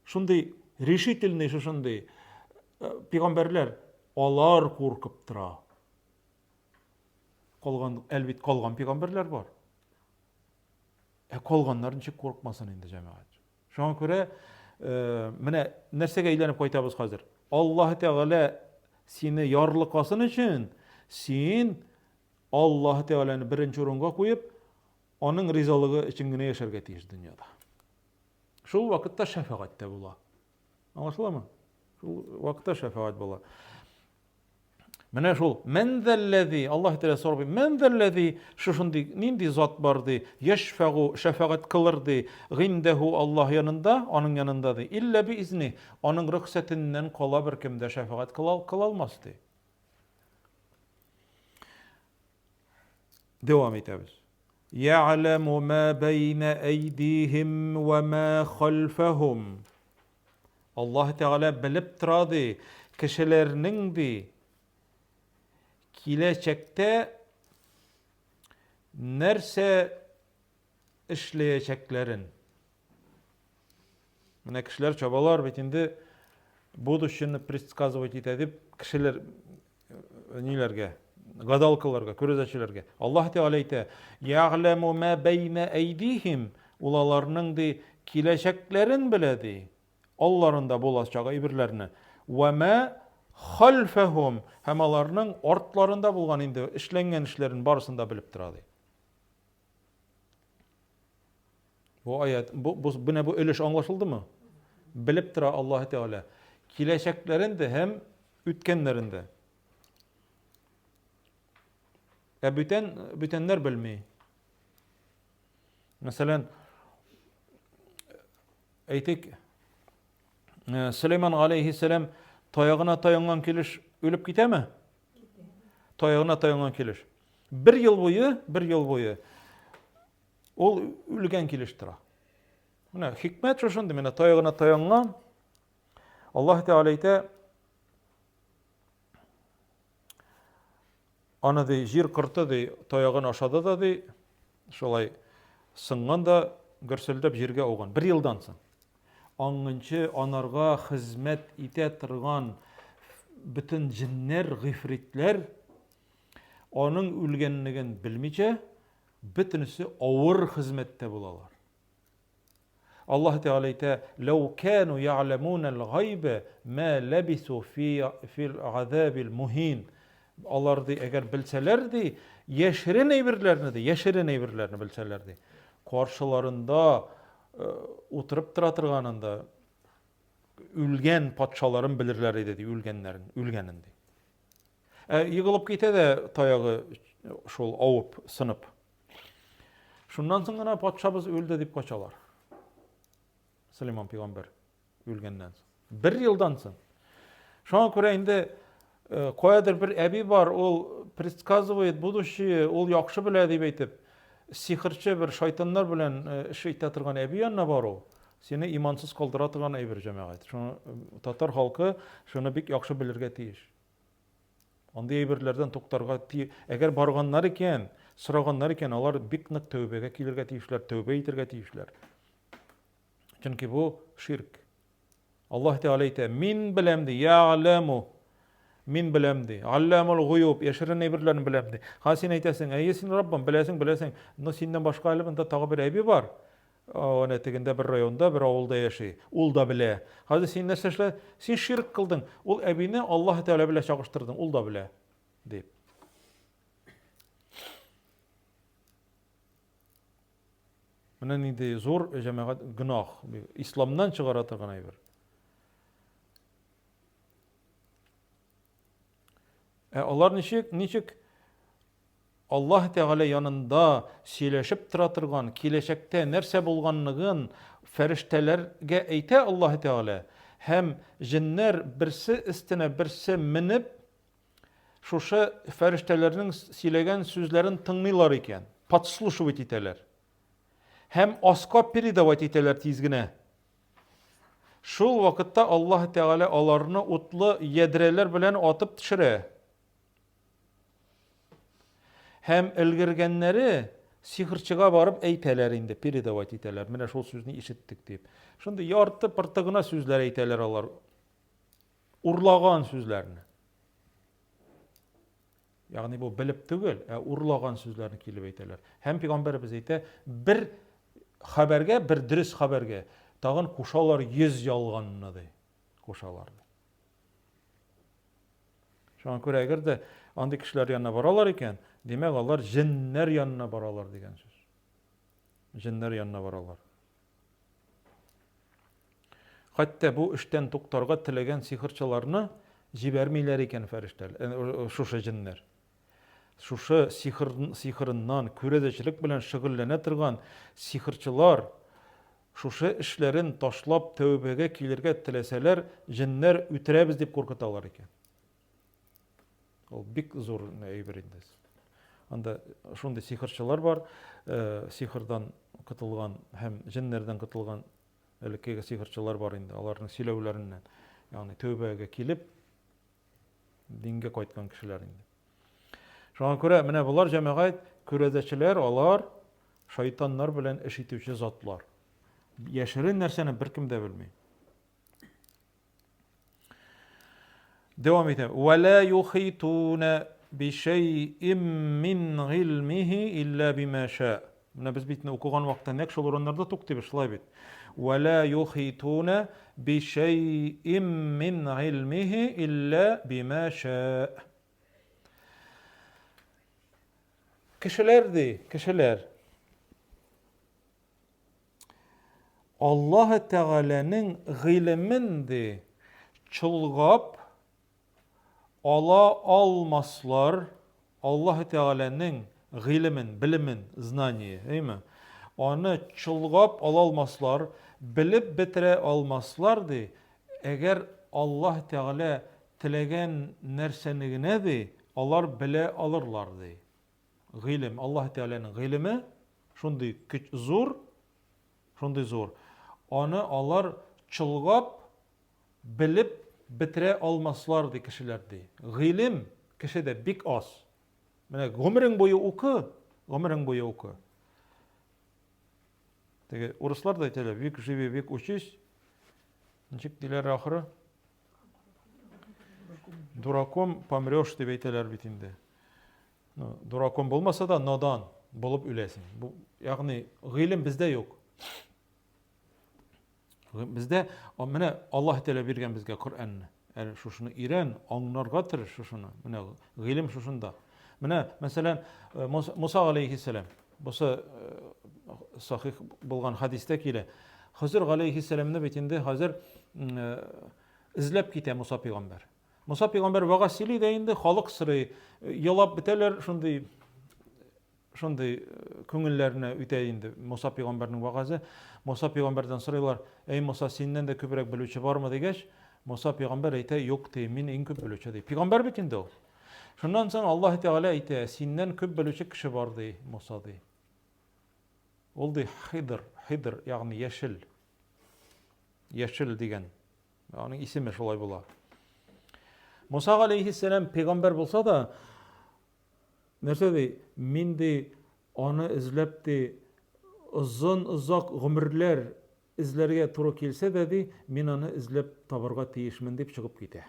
Шундый решительный шушындый э, пәйгамбәрләр алар куркып тора. Калган, әлбит калган пәйгамбәрләр бар. Ә калганнар ничек курыкмасын инде җәмәгать. Шуңа күрә э, менә нәрсәгә әйләнеп кайтабыз хәзер. Аллаһ Тәгалә сине ярлыкасын өчен син Аллаһ Тәгаләне беренче урынга куеп, аның ризалыгы өчен генә яшәргә тиеш дөньяда. Шул вакытта шәфәгать тә була. Аңлашыламы? Шул вакытта шәфәгать була. Менә шул мен зәлләзи, Аллаһ Тәгалә сорый, мен зәлләзи, шушындый нинди зат бар ди, яшфәгу, шәфәгать кылыр ди, гиндәһу Аллаһ янында, аның янында ди, илля би изни, аның рөхсәтеннән кала беркем дә шәфәгать кыла, кыла алмас ди. Дәвам итәбез. Я'ләму ма бәйнә әйдиһим вә ма хәлфәһум. Аллаһ Тәгалә белеп тора ди, кешеләрнең ди киләчәктә нәрсә эшләячәкләрен. Менә кешеләр чабалар бит инде будущены предсказывать итә дип кешеләр э, ниләргә, гадалкаларга, күрәзәчеләргә. Аллаһ Тәгалә әйтә: "Я'ләму ма бәйнә әйдихим" Ул аларның ди киләчәкләрен белә ди. Алларында булачак әйберләрне. Ва ма хальфахум һәм аларның артларында булган инде эшләнгән эшләрен барысын да белеп тора ди. Бу аят, бу, бу, менә бу өлеш аңлашылдымы? Белеп тора Аллаһ Тәгалә. Киләчәкләрен дә һәм үткәннәрен дә. Ә бүтән, бүтәннәр белми. Мәсәлән, әйтик, э, Сөләйман алейхиссәлам таягына таянган килеш үлеп китәме? Таягына таянган килеш. Бер ел буе, бер ел буе ул үлгән килеш тора. Менә хикмәт шушындый, менә таягына таянган. Аллаһ Тәгалә әйтә, аны ди, җир корты ди, таягын ашады да ди, шулай сынган да гөрселдәп җиргә ауган. Бер елдан соң. Аңынчы анарга хезмәт итә торган бөтен җеннәр, гыйфритләр аның үлгәнлеген белмичә, бөтенесе авыр хезмәттә булалар. Аллаһ Тәгалә әйтә, «Ләү кану я'ламун аль-гайба ма лабису фи фил азабил мухин». Алар ди, әгәр белсәләр ди, яшерен әйберләрне ди, яшерен әйберләрне белсәләр ди, каршыларында э, утырып тора торганында үлгән патшаларын белерләр иде ди, үлгәннәрен, үлгәнен ди. Ә егылып китә дә таягы шул авып, сынып. Шуннан соң гына патшабыз үлде дип качалар. Сөләйман пәйгамбәр үлгәннән соң. Бер елдан соң. Шуңа күрә инде э, каядыр бер әби бар, ул предсказывает будущее, ул яхшы белә дип әйтеп, сихерче бер шайтаннар белән э, эш итә торган әби янына бару, сине имансыз калдыра торган әйбер, җәмәгать. Шуны э, татар халкы шуны бик яхшы белергә тиеш. Андый әйберләрдән туктарга ти, әгәр барганнар икән, сораганнар икән, алар бик нык тәүбәгә килергә тиешләр, тәүбә итәргә тиешләр. Чөнки бу ширк. Аллаһ Тәгалә әйтә, мин беләм ди, я'ләму. Мин беләм ди. Аллямул гуюб, яшерен әйберләрне беләм ди. Ха син әйтәсең, әйе син Раббым, беләсең, беләсең. Но синнән башка әле монда тагы бер әби бар. Әнә тегендә бер районда, бер авылда яши. Ул да белә. Хәзер син нәрсә эшлә? Син ширк кылдың. Ул әбине Аллаһ Тәгалә белән чагыштырдың. Ул да белә. Дип. Менә нинди зур җәмәгать гөнаһ. Исламнан чыгара торган әйбер. Ә алар ничек, ничек Аллаһ Тәгалә янында сөйләшеп тора торган, киләчәктә нәрсә булганлыгын фәрештәләргә әйтә Аллаһ Тәгалә һәм җеннәр берсе өстенә берсе менеп, шушы фәрештәләрнең сөйләгән сүзләрен тыңлыйлар икән, подслушивать итәләр. Һәм аска передавать итәләр тиз генә. Шул вакытта Аллаһ Тәгалә аларны утлы ядрәләр белән атып төшерә. Һәм өлгергәннәре сихырчыга барып әйтәләр инде, передавать итәләр. Менә шул сүзне ишеттек дип. Шундый ярты пырты гына сүзләр әйтәләр алар. Урлаган сүзләрне. Ягъни бу белеп түгел, ә урлаган сүзләрне килеп әйтәләр. Һәм пәйгамбәребез әйтә, бер хәбәргә, бер дөрес хәбәргә тагын кушалар 100 ялганны ди. Кушалар. Шуңа күрә әгәр дә андый кешеләр янына баралар икән, димәк, алар җеннәр янына баралар дигән сүз. Җеннәр янына баралар. Хәтта бу эштән туктарга теләгән сихырчыларны җибәрмиләр икән фәрештәләр, э, шушы җеннәр. Шушы сихыр, сихырыннан, күрәзәчелек белән шөгыльләнә торган сихырчылар шушы эшләрен ташлап тәүбәгә килергә теләсәләр, җеннәр үтерәбез дип куркыталар икән. Ул бик зур әйбер инде. Анда шундый сихырчылар бар, э, сихырдан котылган һәм җеннәрдән котылган элеккеге сихырчылар бар инде, аларның сөйләүләреннән. Ягъни тәүбәгә килеп, дингә кайткан кешеләр инде. Шуңа күрә менә болар җәмәгать күрәзәчеләр, алар шайтаннар белән эш итүче затлар. Яшерен нәрсәне беркем дә белми. Дәвам итә. Ва ла юхитуна бишәйим мин гыйльмихи илля бима ша. Менә без бит укыган вакытта нәкъ шул урыннарда туктыйбыз, шулай бит. Ва ла юхитуна бишәйим мин гыйльмихи илля бима ша. Кешеләр ди, кешеләр. Аллаһ Тәгаләнең гыйлемен ди чолгап ала алмаслар. Аллаһ Тәгаләнең гыйлемен, белемен, знание, әйме? Аны чолгап ала алмаслар, белеп бетерә алмаслар ди. Әгәр Аллаһ Тәгалә теләгән нәрсәне генә ди, алар белә алырлар ди. Гыйлем, Аллаһ Тәгаләнең гыйлеме шундый көч зур, шундый зур. Аны алар чолгап, белеп бетерә алмаслар ди кешеләр ди. Гыйлем кешедә бик аз. Менә гомерең буе укы, гомерең буе укы. Теге урыслар да әйтәләр, век живи, век учись. Ничек диләр ахыры? Дураком помрешь дип әйтәләр бит инде. Ну, дураком булмаса да, надан булып үләсең. Бу, ягъни гыйлем бездә юк. Бездә менә Аллаһ Тәгалә биргән безгә Коръәнне. Әле шушыны өйрән, аңларга тырыш шушыны. Менә гыйлем шушында. Менә, мәсәлән, э, Муса алейхиссәлам. Бусы э, сахих булган хадистә килә. Хызыр алейхиссәламны бит инде хәзер э, эзләп китә Муса пәйгамбәр. Муса пәйгамбәр вәгазь сөйли дә инде, халык сорый, елап бетәләр, шундый шундый э, күңелләренә үтә инде Муса пәйгамбәрнең вәгазе. Муса пәйгамбәрдән сорыйлар, "Әй Муса, синнән дә күбрәк белүче бармы?" дигәч, Муса пәйгамбәр әйтә, "Юк, ди, мин иң күп белүче", ди. Пәйгамбәр бит инде ул. Шуннан соң Аллаһ Тәгалә әйтә, "Синнән күп белүче кеше бар", ди Муса ди. Ул ди Хидр, Хидр, ягъни яшел. Яшел дигән Аның исеме шулай була. Муса алейхиссәлам пәйгамбәр булса да, нәрсә ди? Мин ди аны эзләп ди озын озак гомерләр эзләргә туры килсә дә, ди, мин аны эзләп табарга тиешмен, дип чыгып китә.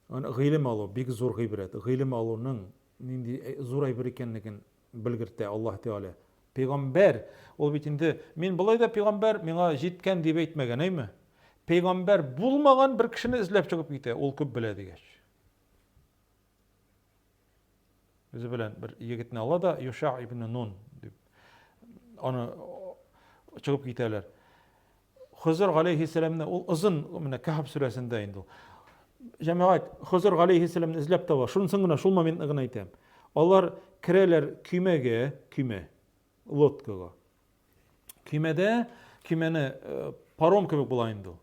Аны гыйлем алу бик зур гыйбрәт. Гыйлем алуның нинди зур әйбер икәнлеген белгертә Аллаһ Тәгалә. Пәйгамбәр, ул бит инде мин болай да пәйгамбәр, миңа җиткән дип әйтмәгән, әйме? Пәйгамбәр булмаган бер кешене эзләп чыгып китә, ул күп белә дигәч. Үзе белән бер егетне ала да Юша ибн Нун дип аны чыгып китәләр. Хызыр галәйһиссәламне ул озын менә Кәһф сүрәсендә инде ул. Җәмәгать Хызыр галәйһиссәламне эзләп таба. Шунысын гына шул моментны гына әйтәм. Алар керәләр көймәгә, көймә, лодкага. Көймәдә көймәне э, паром кебек була инде ул.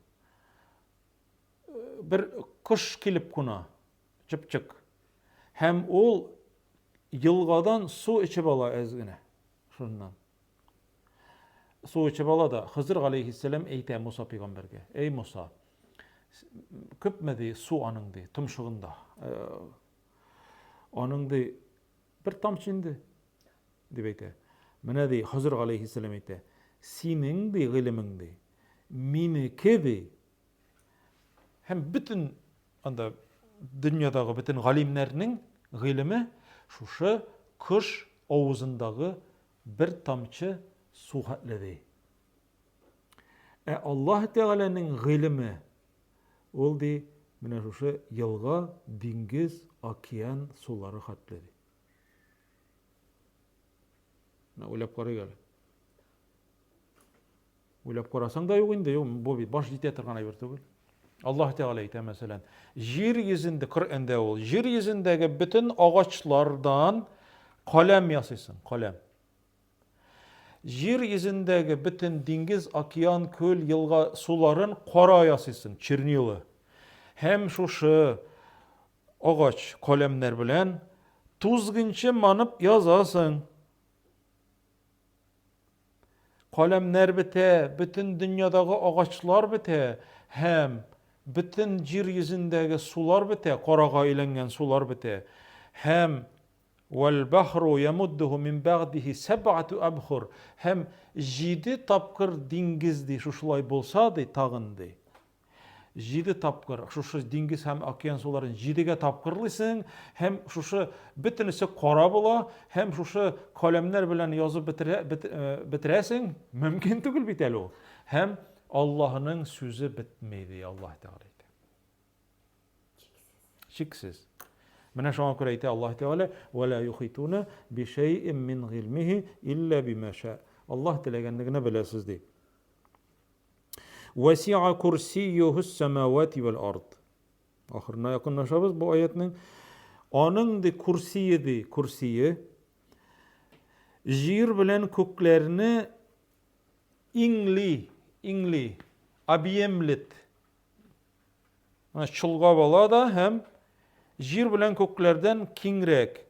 Э, бер кош килеп куна. Чыпчык. Һәм ул елгадан су эчеп ала әз генә. Шуннан. Су эчеп ала да, Хызыр галәйһиссәлам әйтә Муса пәйгамбәргә: "Әй Муса, күпме ди су аның ди томшыгында? Э, аның ди бер тамчы инде", дип әйтә. Менә ди Хызыр галәйһиссәлам әйтә: "Синең ди гыйлемең ди, минеке ди Һәм бөтен анда дөньядагы бөтен галимнәрнең гыйлеме шушы кош авызындагы бер тамчы су хәтле ди. Ә Аллаһ Тәгаләнең гыйлеме ул ди менә шушы елга, диңгез, океан сулары хәтле ди. Менә уйлап карыйк әле. Уйлап карасаң да юк инде, юк, бу бит баш җитә торган әйбер түгел. Аллаһ Тәгалә әйтә, мәсәлән, җир йөзендә, Коръәндә ул, җир йөзендәге бөтен агачлардан каләм ясыйсың, каләм. Җир йөзендәге бөтен диңгез, океан, күл, елга суларын кара ясыйсың, чернила. Һәм шушы агач каләмнәр белән тузгынчы манып язасың. Каләмнәр бетә, бөтен дөньядагы агачлар бетә һәм бөтен җир йөзендәге сулар бетә, карага әйләнгән сулар бетә. Һәм вәл-бахру ямуддуху мин бәгъдихи сәбъату абхур һәм җиде тапкыр диңгез ди, шушылай булса ди, тагын ди. Җиде тапкыр шушы диңгез һәм океан суларын җидегә тапкырлыйсың һәм шушы бөтенесе кара була һәм шушы каләмнәр белән язып бетерә, бет, э, бетерәсең, мөмкин түгел бит әле ул. Һәм Аллаһының сүзе бетми ди Аллаһ Тәгалә әйтә. Чиксез. Менә шуңа күрә әйтә Аллаһ Тәгалә: "Ва ла юхитуна би шәйин мин гыйльмихи илля бима ша". Аллаһ теләгәнне генә беләсез ди. Васиа курсиюһус самавати вәл ард. Ахырына якынлашабыз бу аятның. Аның ди курсие ди, курсие җир белән күкләрне иңли, иңли, объемлет. Менә чолгап ала да һәм җир белән күкләрдән киңрәк.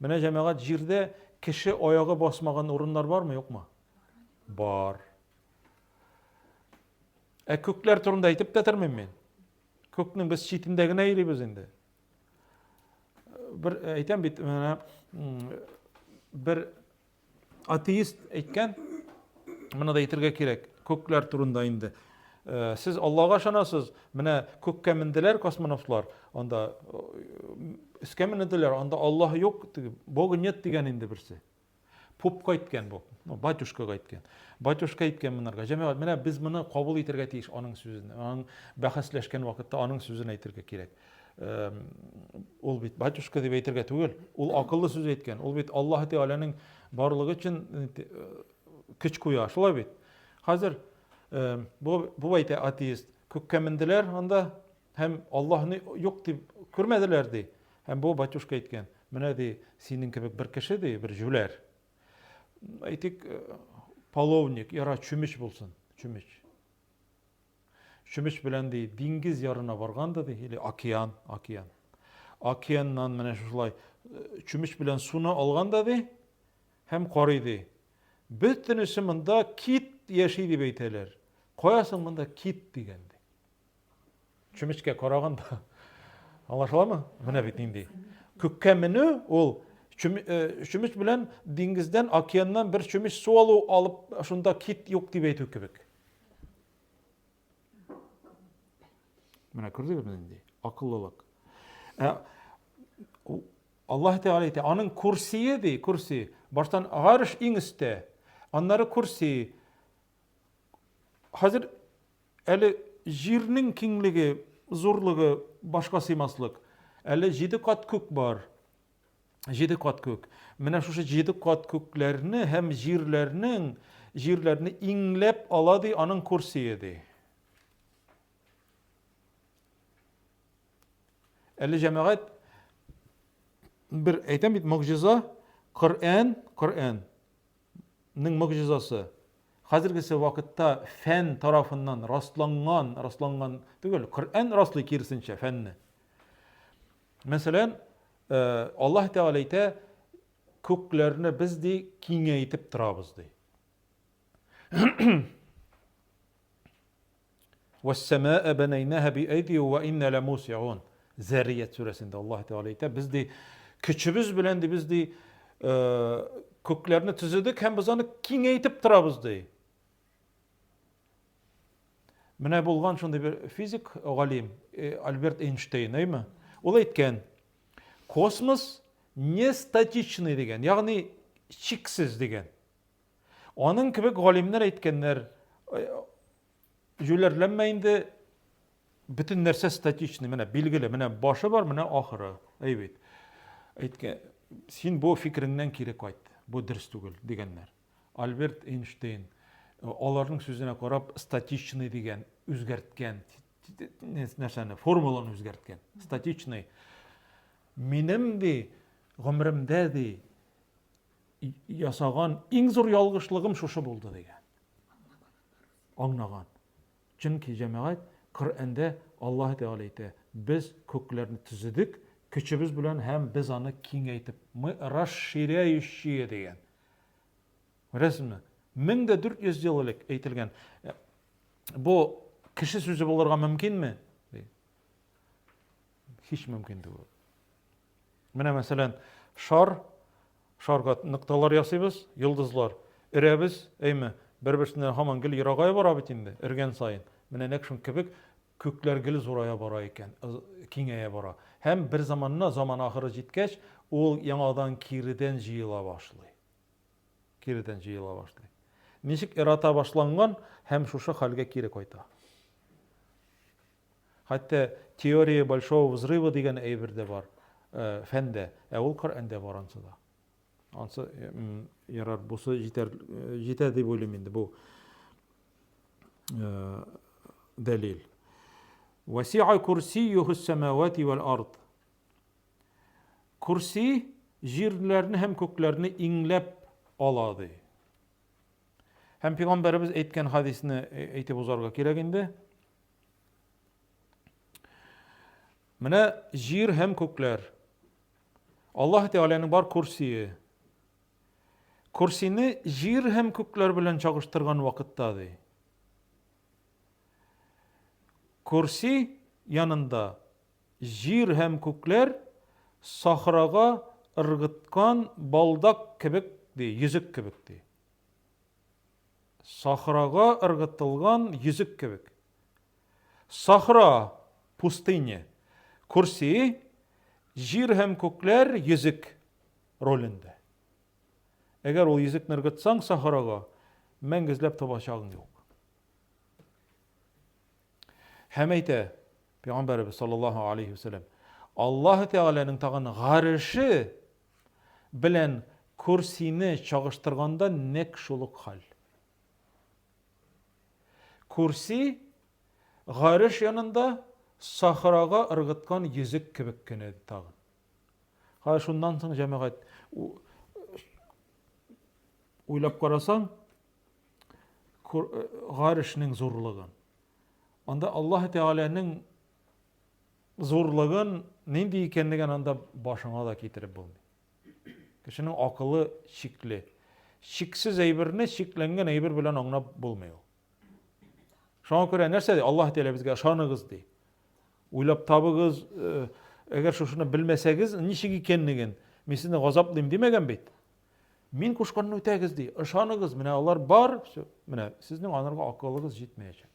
Менә җәмәгать җирдә кеше аягы басмаган урыннар бармы, юкмы? Бар. Ә күкләр турында әйтеп тә тормыйм мин. Күкнең без читендә генә йөрибез инде. Бер э, әйтәм бит, менә бер атеист әйткән, моны да әйтергә кирәк, күкләр турында инде. Э, сез Аллага ышанасыз, менә күккә менделәр космонавтлар, анда э, өскә менделәр, анда Аллаһ юк, Бога нет дигән инде берсе. Попка әйткән бу, ну, батюшкага әйткән. Батюшка әйткән монарга, җәмәгать, менә без моны кабул итәргә тиеш аның сүзен. Аның бәхәсләшкән вакытта аның сүзен әйтергә кирәк. Ул бит батюшка дип әйтергә түгел, ул акыллы сүз әйткән. Ул бит Аллаһ Тәгаләнең барлыгы өчен э, көч куя, шулай бит. Хәзер бу бу әйтә атеист, күккә менделәр анда һәм Аллаһны юк дип күрмәделәр ди. Һәм бу батюшка әйткән, менә ди, синең кебек бер кеше ди, бер җүләр. Әйтик, э, половник, яра чүмеч булсын, чүмеч. Чүмеч белән ди, диңгез ярына барган да ди, или океан, океан. Океаннан менә шушылай э, чүмеч белән суны алган да ди, һәм карый ди. Бөтенесе монда кит яши дип әйтәләр. Кая соң монда кит дигән ди. Чүмечкә караганда аңлашыламы? Менә бит нинди. Күккә менү ул Э, чүмеч белән диңгездән, океаннан бер чүмеч су алу алып, шунда кит юк дип әйтү кебек. Менә күрдегезме нинди акыллылык. Ә, Аллаһ Тәгалә әйтә, аның курсие ди, курси. Баштан гарш иң өстә, аннары курси. Хәзер әле җирнең киңлеге, зурлыгы башка сыймаслык. Әле җиде кат күк бар. Җиде кат күк. Менә шушы җиде кат күкләрне һәм җирләрнең җирләрне иңләп ала ди аның курсие ди. Әле җәмәгать бер әйтәм бит могҗиза Коръән, Коръән ның могҗизасы. Хәзергесе вакытта фән тарафыннан расланган, расланган түгел, Коръән раслый киресенчә фәнне. Мәсәлән, э, Аллаһ Тәгалә әйтә, күкләрне без ди киңәйтеп торабыз ди. Вәссәмәә бәнәйнәһә биәйди вә иннә ләмусиун. Зәрият сүрәсендә Аллаһ Тәгалә әйтә, без ди көчебез белән ди без ди э, күкләрне төзедек һәм без аны киңәйтеп торабыз ди. Менә булган шундый бер физик галим э, Альберт Эйнштейн, әйме? Ул әйткән, космос не статичный дигән, ягъни чиксез дигән. Аның кебек галимнәр әйткәннәр, җүләрләнмә инде, бөтен нәрсә статичный, менә билгеле, менә башы бар, менә ахыры. Әй бит. Әйткән, син бу фикереңнән кире кайт, бу дөрес түгел, дигәннәр. Альберт Эйнштейн аларның сүзенә карап статичный дигән үзгәрткән нәрсәне, формуланы үзгәрткән. Статичный. Минем ди, гомеремдә ди, ясаган иң зур ялгышлыгым шушы булды дигән. Аңлаган. Чөнки җәмәгать Коръәндә Аллаһ Тәгалә әйтә, без күкләрне төзедек көчебез белән һәм без аны киңәйтеп, мы расширяющие дигән. Күрәсезме? 1400 ел элек әйтелгән. Бу кеше сүзе булырга мөмкинме? Һич мөмкин түгел. Менә мәсәлән, шар, шарга нокталар ясыйбыз, йолдызлар. Өрәбез, әйме, бер-берсеннән һаман гел ерагая бара бит инде, өргән саен. Менә нәкъ шуның кебек күкләр гел зурая бара икән, киңәя бара. Һәм бер заманны, заман ахыры җиткәч, ул яңадан киредән җыела башлый. Киредән җыела башлый. Ничек эрата башланган һәм шушы хәлгә кире кайта. Хәтта теория большого взрыва дигән әйбер дә бар э, фәндә, ә ул Коръәндә бар ансы да. Ансы ярар, бусы җитәр, э, җитә дип уйлыйм инде бу э, дәлил. Васи'a курсиюху самавати вәл ард. Курси җирләрне һәм күкләрне иңләп ала ди. Һәм пәйгамбәребез әйткән хадисне әйтеп узарга кирәк инде. Менә җир һәм күкләр. Аллаһ Тәгаләнең бар курсие. Курсине җир һәм күкләр белән чагыштырган вакытта ди. Курси янында җир һәм күкләр сахрага ыргыткан балдак кебек ди, йөзек кебек ди. Сахрага ыргытылган йөзек кебек. Сахра, пустыня. Курси, җир һәм күкләр йөзек ролендә. Әгәр ул йөзекне ыргытсаң сахрага, мәңге эзләп табачагың юк. Һәм әйтә Пәйгамбәребез саллаллаһу алейхи вәсәләм, Аллаһ Тәгаләнең тагын гареше белән курсине чагыштырганда нәкъ шул ук хәл. Курси гареш янында сахрага ыргыткан йөзек кебек кенә тагын. Хәзер шуннан соң җәмәгать уйлап карасаң, гарешнең зурлыгын. Анда Аллаһ Тәгаләнең зурлыгын нинди икәнлеген анда башыңа да китереп булмый. Кешенең акылы чикле. Чиксез әйберне чикләнгән әйбер белән аңлап булмый ул. Шуңа күрә нәрсә ди? Аллаһ Тәгалә безгә ышаныгыз ди. Уйлап табыгыз, э, әгәр шушыны белмәсәгез, ничек икәнлеген. Мин сезне газаплыйм димәгән бит. Мин кушканны үтәгез ди. Ышаныгыз, менә алар бар, все. Менә сезнең анарга акылыгыз җитмәячәк.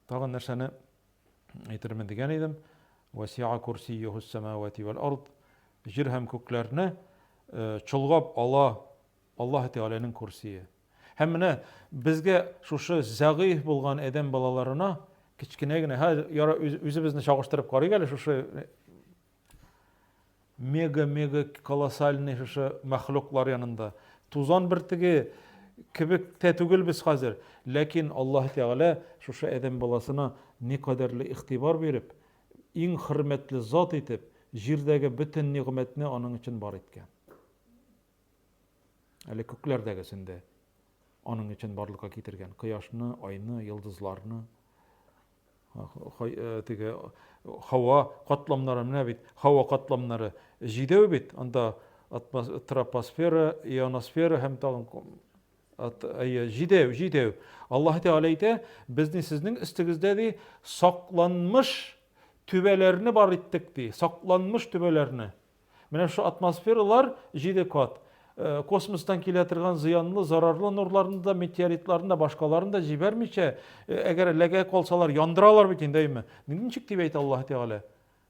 Тагын нәрсәне әйтермен дигән идем. Васиа курсиюхус самавати вәл ард. Җир һәм күкләрне э, чолгап ала Аллаһ Тәгаләнең курсие. Һәм менә безгә шушы зәгыйф булган адәм балаларына кечкенә генә, һә, яра үзебезне чагыштырып карыйк әле шушы мега-мега колоссальный шушы мәхлуклар янында. Тузан бөртеге кебек тә түгел без хәзер. Ләкин Аллаһ Тәгалә шушы адәм баласына никадәрле игътибар биреп, иң хөрмәтле зат итеп, җирдәге бөтен нигъмәтне аның өчен бар иткән. Әле күкләрдәгесен дә аның өчен барлыкка китергән. Кояшны, айны, йолдызларны, э, теге һава катламнары, менә бит һава катламнары җидәү бит, анда тропосфера, ионосфера һәм тагын әйе, җидәү, җидәү. Аллаһ Тәгалә әйтә, безне сезнең өстегездә ди сакланмыш түбәләрне бар иттек ди, сакланмыш түбәләрне. Менә шушы атмосфералар җиде кат. Э, космостан килә торган зыянлы, зарарлы нурларны да, метеоритларны да, башкаларын да җибәрмичә, э, әгәр эләгә калсалар, яндыралар бит инде, әйме? Ничек дип әйтә Аллаһ Тәгалә?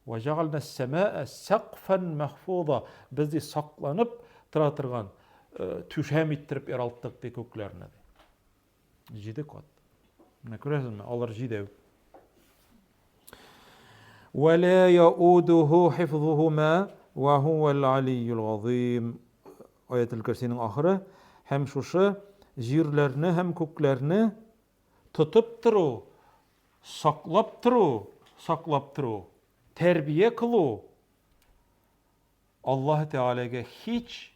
Ва җәгална сәмаа сәкфән махфуза. Без ди сакланып тора торган э, түшәм иттереп яралттык ди күкләрне. Җиде кат. Менә күрәсезме, алар җидәү. Вә ла яудуху хифзухума ва хуал алийюл газыйм. Аятел Курсиның ахыры һәм шушы җирләрне һәм күкләрне тотып тору, саклап тору, саклап тору, тәрбия кылу Аллаһ Тәгаләгә һич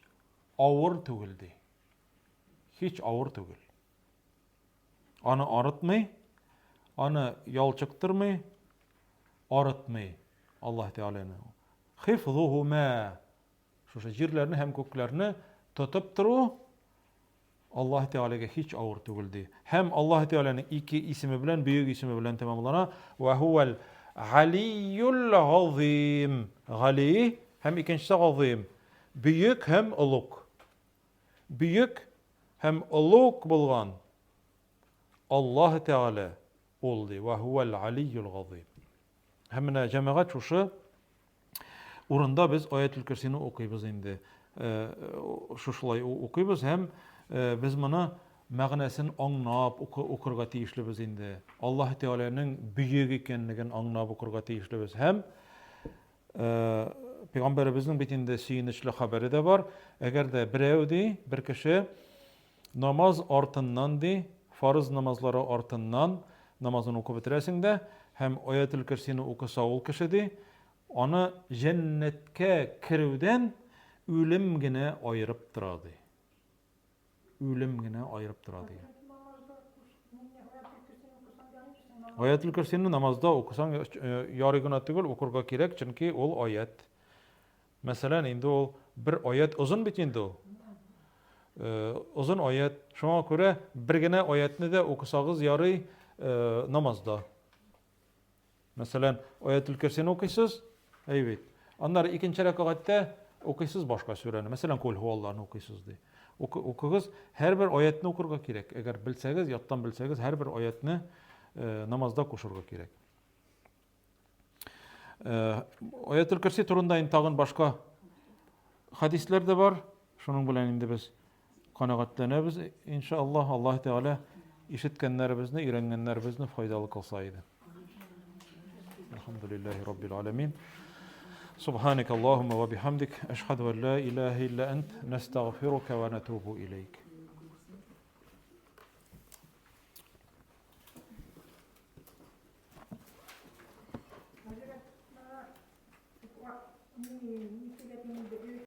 авыр түгел ди. Һич авыр түгел. Аны арытмый, аны ялчыктырмый, арытмый Аллаһ Тәгаләне. Хифзухума. Шушы җирләрне һәм күкләрне тотып тору Аллаһ Тәгаләгә һич авыр түгел ди. Һәм Аллаһ Тәгаләнең ике исеме белән, бөек исеме белән тәмамлана. Ва хуал Галиюл Газыйм. Гали һәм икенчесе Газыйм. Бөек һәм олуг. Бөек һәм олуг булган Аллаһ Тәгалә ул ди, вә һуәл алийюл газыйм. Һәм менә җәмәгать шушы урында без аятел көрсине укыйбыз инде. Э, шушылай укыйбыз һәм э, без моны мәгънәсен аңлап укырга тиешлебез инде. Аллаһ Тәгаләнең бөек икәнлеген аңлап укырга тиешлебез һәм Пәйгамбәребезнең бит инде сөенечле хәбәре дә бар. Әгәр дә берәү ди, бер кеше намаз артыннан ди, фарыз намазлары артыннан намазын укып бетерәсең дә һәм аятел көрсине укыса ул кеше ди, аны җәннәткә керүдән үлем генә аерып тора ди. Үлем генә аерып тора дигән. Аятел Көрсине намазда укысаң э, ярый гына түгел, укырга кирәк, чөнки ул аят. Мәсәлән, инде ул бер аят озын бит инде ул. Э, озын аят. Шуңа күрә бер генә аятны да укысагыз ярый э, намазда. Мәсәлән, Аятел Көрсине укыйсыз, әй бит. Аннары икенче рәкәгатьтә укыйсыз башка сүрәне. Мәсәлән, Кул һуаллаһны укыйсыз ди. Укыгыз, һәрбер аятны укырга кирәк. Әгәр белсәгез, яттан белсәгез, һәрбер аятны э, намазда кушырга кирәк. Э, Аятел Көрси турында инде тагын башка хадисләр дә бар. Шуның белән инде без Канәгатьләнәбез, иншаллаһ, Аллаһ Тәгалә ишеткәннәребезне, өйрәнгәннәребезне файдалы кылса иде. Әлхәмдүлилләһи раббил аләмин. Субханак Аллаһумма ва бихамдик, ашһаду ан ла илаһа илля ант, настагъфирука ва натубу илейк. Хәзрәт,